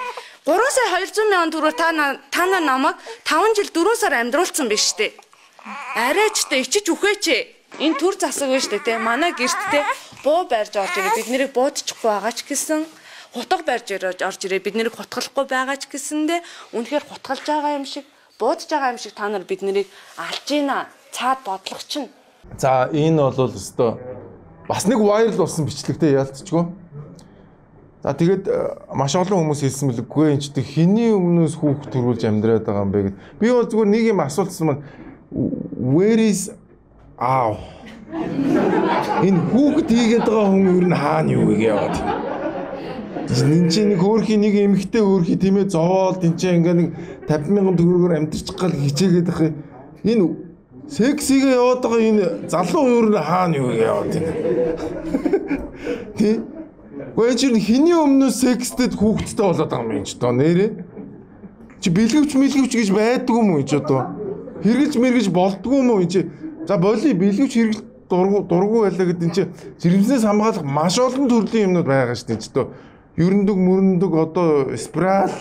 3 сая 200 мянган төгрөгөөр та нар намайг 5 жил 4 сар амьдруулсан биш үү? Арайч та ичиж үхээч. Энэ төр засаг биш үү те? Манай гэрт те буу барьж орж ирээ бид нарыг буудчихгүй байгаа ч гэсэн хутга барьж орж ирээ бид нарыг хутгалахгүй байгаа ч гэсэндээ үнэхээр хутгалж байгаа юм шиг буудаж байгаа юм шиг та нар бид нарыг алж гинэ. Цаад бодлого чинь. За энэ бол өстой бас нэг viral болсон бичлэгтэй яалтчгүй. За тэгээд маш олон хүмүүс хэлсэн мэлгүй энэ ч хэний өмнөөс хүүхд төрүүлж амьдраад байгаа юм бэ гэд. Би бол зүгээр нэг юм асуултсан маань where is аав? Энэ хүүхд хийгээд байгаа хүн ер нь хаана юу гэж яваад. Энд чинь нэг хөөрхий нэг эмэгтэй хөөрхий тийм ээ зовоол тэнцээ ингээ нэг 50 мянган төгрөгөөр амьдарчих гал хичээгээд ах энэ сексигээ яваад байгаа энэ залуу өөр нь хаана юу яваад байна. Тий? Гэхдээ чинь хиний өмнө секстэд хүүхэдтэй болоод байгаа юм энэ ч доо нэрээ. Чи бэлгэвч мэлгэвч гэж байдгүй юм уу энэ ч одоо? Хэргэлж мэргэж болдгүй юм уу энэ чи? За боли бэлгэвч хэргэл дургу байлаа гэдэг энэ чи жирэмснээс хамгаалах маш олон төрлийн юмнууд байгаа шүү дээ энэ ч доо. Ерөндөг мөрөндөг одоо спираль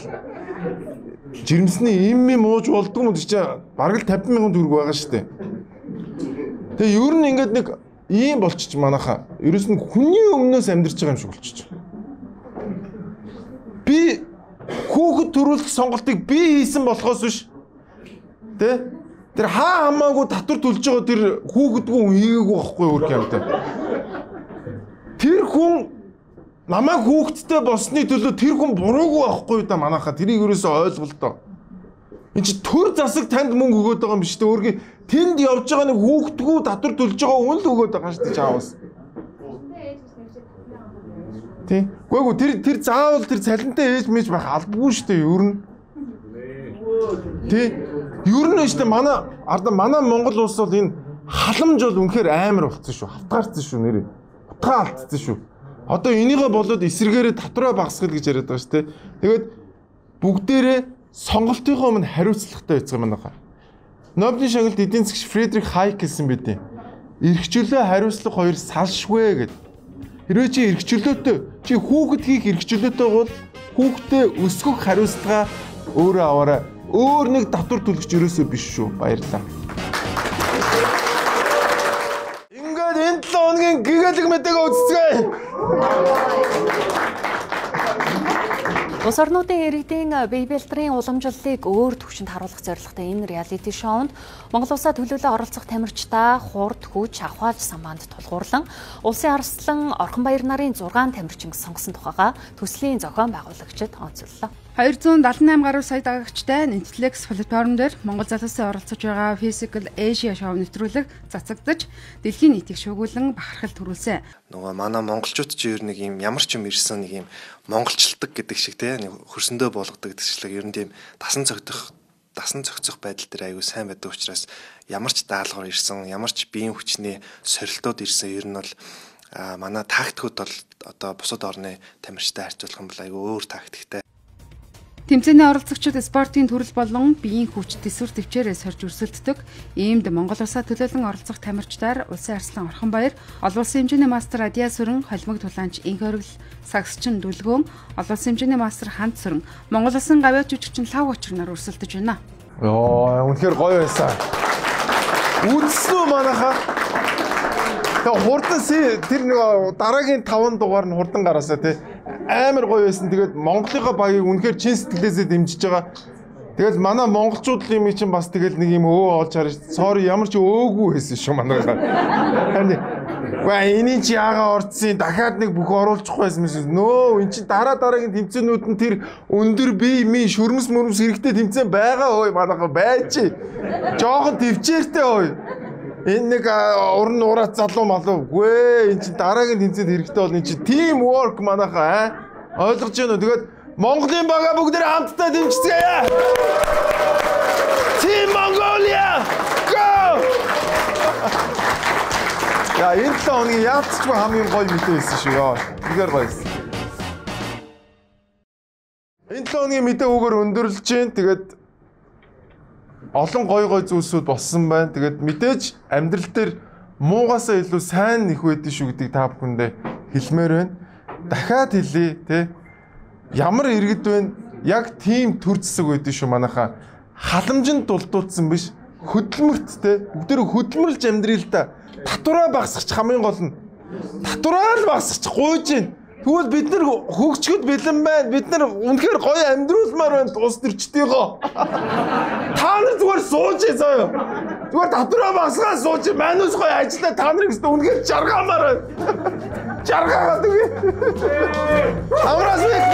жирэмсний им юм ууж болдгүй юм чи бараг л 50 мянган төгрөг байгаа шүү дээ. Тэгээ ер нь ингээд нэг ийм болчих манайхаа. Ерөөс нь хүний өмнөөс амьдарч байгаа юм шиг болчих. Би хүүхэд төрүүлэх сонголтыг би хийсэн болохоос биш. Тэ? Тэр хаа хамаагүй татвар төлж байгаа тэр хүүхэдгүй хүн хийгээгүй байхгүй өөр юм тэ. Тэр хүн намайг хүүхэдтэй болсны төлөө тэр хүн буруугүй байхгүй да манайхаа. Тэрийг ерөөсөө ойлголтоо. Энд чи төр засаг танд мөнгө өгөөд байгаа юм биш үү? Өөргийн тэнд явж байгаа нэг хүүхдгүү татвар төлж байгаа хүн л өгөөд байгаа шүү дээ чаавас. Тий. Үгүй тэр заавал тэр цалинтай ээж мэж байх албагүй шүү дээ ер нь. Тий. Ер нь шүү дээ манай арда манай Монгол улс бол энэ халамж бол үнэхээр амар болцсон шүү. Хавтгаарцсан шүү нэрээ. Утгаа алдсан шүү. Одоо энийгээ болоод эсрэгээрээ татвараа багасгал гэж яриад байгаа шүү дээ. Тэгээд бүгдээрээ сонголтынхоо өмнө хариуцлагатай байцгаа манайхаа. Нобелийн шагналт эдийн засгч Фредрик Хайек хэлсэн бидээ. Эрх чөлөө хариуцлага хоёр салшгүй гэд. Хэрвээ чи эрх чөлөөтэй, чи хүүхэд хийх эрх чөлөөтэй бол хүүхдээ өсгөх хариуцлага өөрөө аваарай. Өөр нэг татвар төлөгч ерөөсөө биш шүү. Баярлалаа. Ингээд энэ 7 хоногийн гэгээлэг мэдээг үзцгээе. Улс орнуудын иргэдийн бие бэлтрийн уламжлалыг өөр түвшинд харуулах зорилготой энэ реалити шоунд Монгол улсаа төлөөлөө оролцох тамирчдаа хурд, хүч, ахуайлж самбаанд тулгуурлан улсын арслан Орхонбаяр нарын 6 тамирчин сонгосон тухайга төслийн зохион байгуулагчид онцоллоо. 278 гаруй сая дагагчтай Netflix платформ дээр Монгол залуусын оролцож байгаа Physical Asia шоу нэвтрүүлэг цацагдаж дэлхийн нийтийг шүүгүүлэн бахархал төрүүлсэн. Нөгөө манай монголчууд чи ер нь нэг юм ямар ч юм ирсэн нэг юм монголчилдаг гэдэг шиг те нэг хөрсөндөө болгодог гэдэг шиг ер нь тийм дасан зохицох байдал дээр аюу сайн байдаг учраас ямар ч даалгавар ирсэн, ямар ч биеийн хүчний сорилтууд ирсэн ер нь бол манай тактикууд бол одоо бусад орны тамирчтай харьцуулах юм бол аюу өөр тактиктай. Тэмцээний оролцогчид спортын төрөл болон биеийн хүч төсвөр төвчээрээ сорж өрсөлддөг. Иймд Монгол улсаа төлөөлөн оролцох тамирчдаар улсын арслан Орхонбаяр, олон улсын хэмжээний мастер Адиа Сүрэн, холимог тулаанч Инх Оргил, сагсчин Дүлгөөн, олон улсын хэмжээний мастер Ханд Сүрэн, Монгол улсын гавьяа жүжигчин Лав Учирнаар өрсөлдөж байна. Йоо, үнэхээр гоё байсан. Үзсэн үү манайхаа? Тэгээ хурдан тэр нэг дараагийн 5 дугаар нь хурдан гараасаа тий. Амар гоё байсан. Тэгээд Монголынхаа багийг үнэхээр чин сэтгэлээсээ дэмжиж байгаа. Тэгэл манай монголчууд л юм чинь бас тэгэл нэг юм өө олж харж. Sorry ямар ч өөгүй байсан шүү манайхаа. Харин үгүй энийг чи яагаа орцсон дахиад нэг бүх оруулчих байсан юм шиг. Нөө эн чинь дараа дараагийн тэмцээнүүд нь тэр өндөр бие ми шүрмэс мөрмс хэрэгтэй тэмцээн байгаа ой манайхаа байж. Жохон төвчээртэй ой. Энэ нэг уран ураад залуу малуу. Үгүй эн чинь дараагийн тэмцээнд хэрэгтэй бол эн чинь team work манайхаа ойлгож байна уу? Тэгээд Монголын бага бүгдээ хамтдаа дэмжицгээе. Team Mongolia! Go! Я энэ 7 хоногийн яалтчгүй хамгийн гоё мэдээ байсан шүү ёо. Үнэхээр гоё байсан. Энэ 7 хоногийн мэдээ үгээр өндөрлөж чинь тэгээд олон гоё гоё зүйлсүүд болсон байна. Тэгээд мэдээж амьдрал дээр муугаасаа илүү сайн их байдэн шүү гэдгийг та бүхэндээ хэлмээр байна. Дахиад хэлье те. Ямар иргэд вэ? Яг тийм төр зэсэг байдэн шүү манайхаа. Халамжинд дулдуулсан биш. Хөдөлмөрт те. Бүгдээр хөдөлмөрлж амьдрий л да. Татвараа багасгач хамгийн гол нь. Татвараа л багасгач гуйж гин. Тэгвэл бид нар хөгжихэд бэлэн байна. Бид нар үнэхээр гоё амьдруулмаар байна улс төрчдийгөө. Та нар зүгээр сууж заяа. Зүгээр татвараа багасгаа сууж манус гоё ажиллаа та нарыг өстө үнэхээр жаргаамаар байна. Жаргаагаад үгүй. Амраас бик.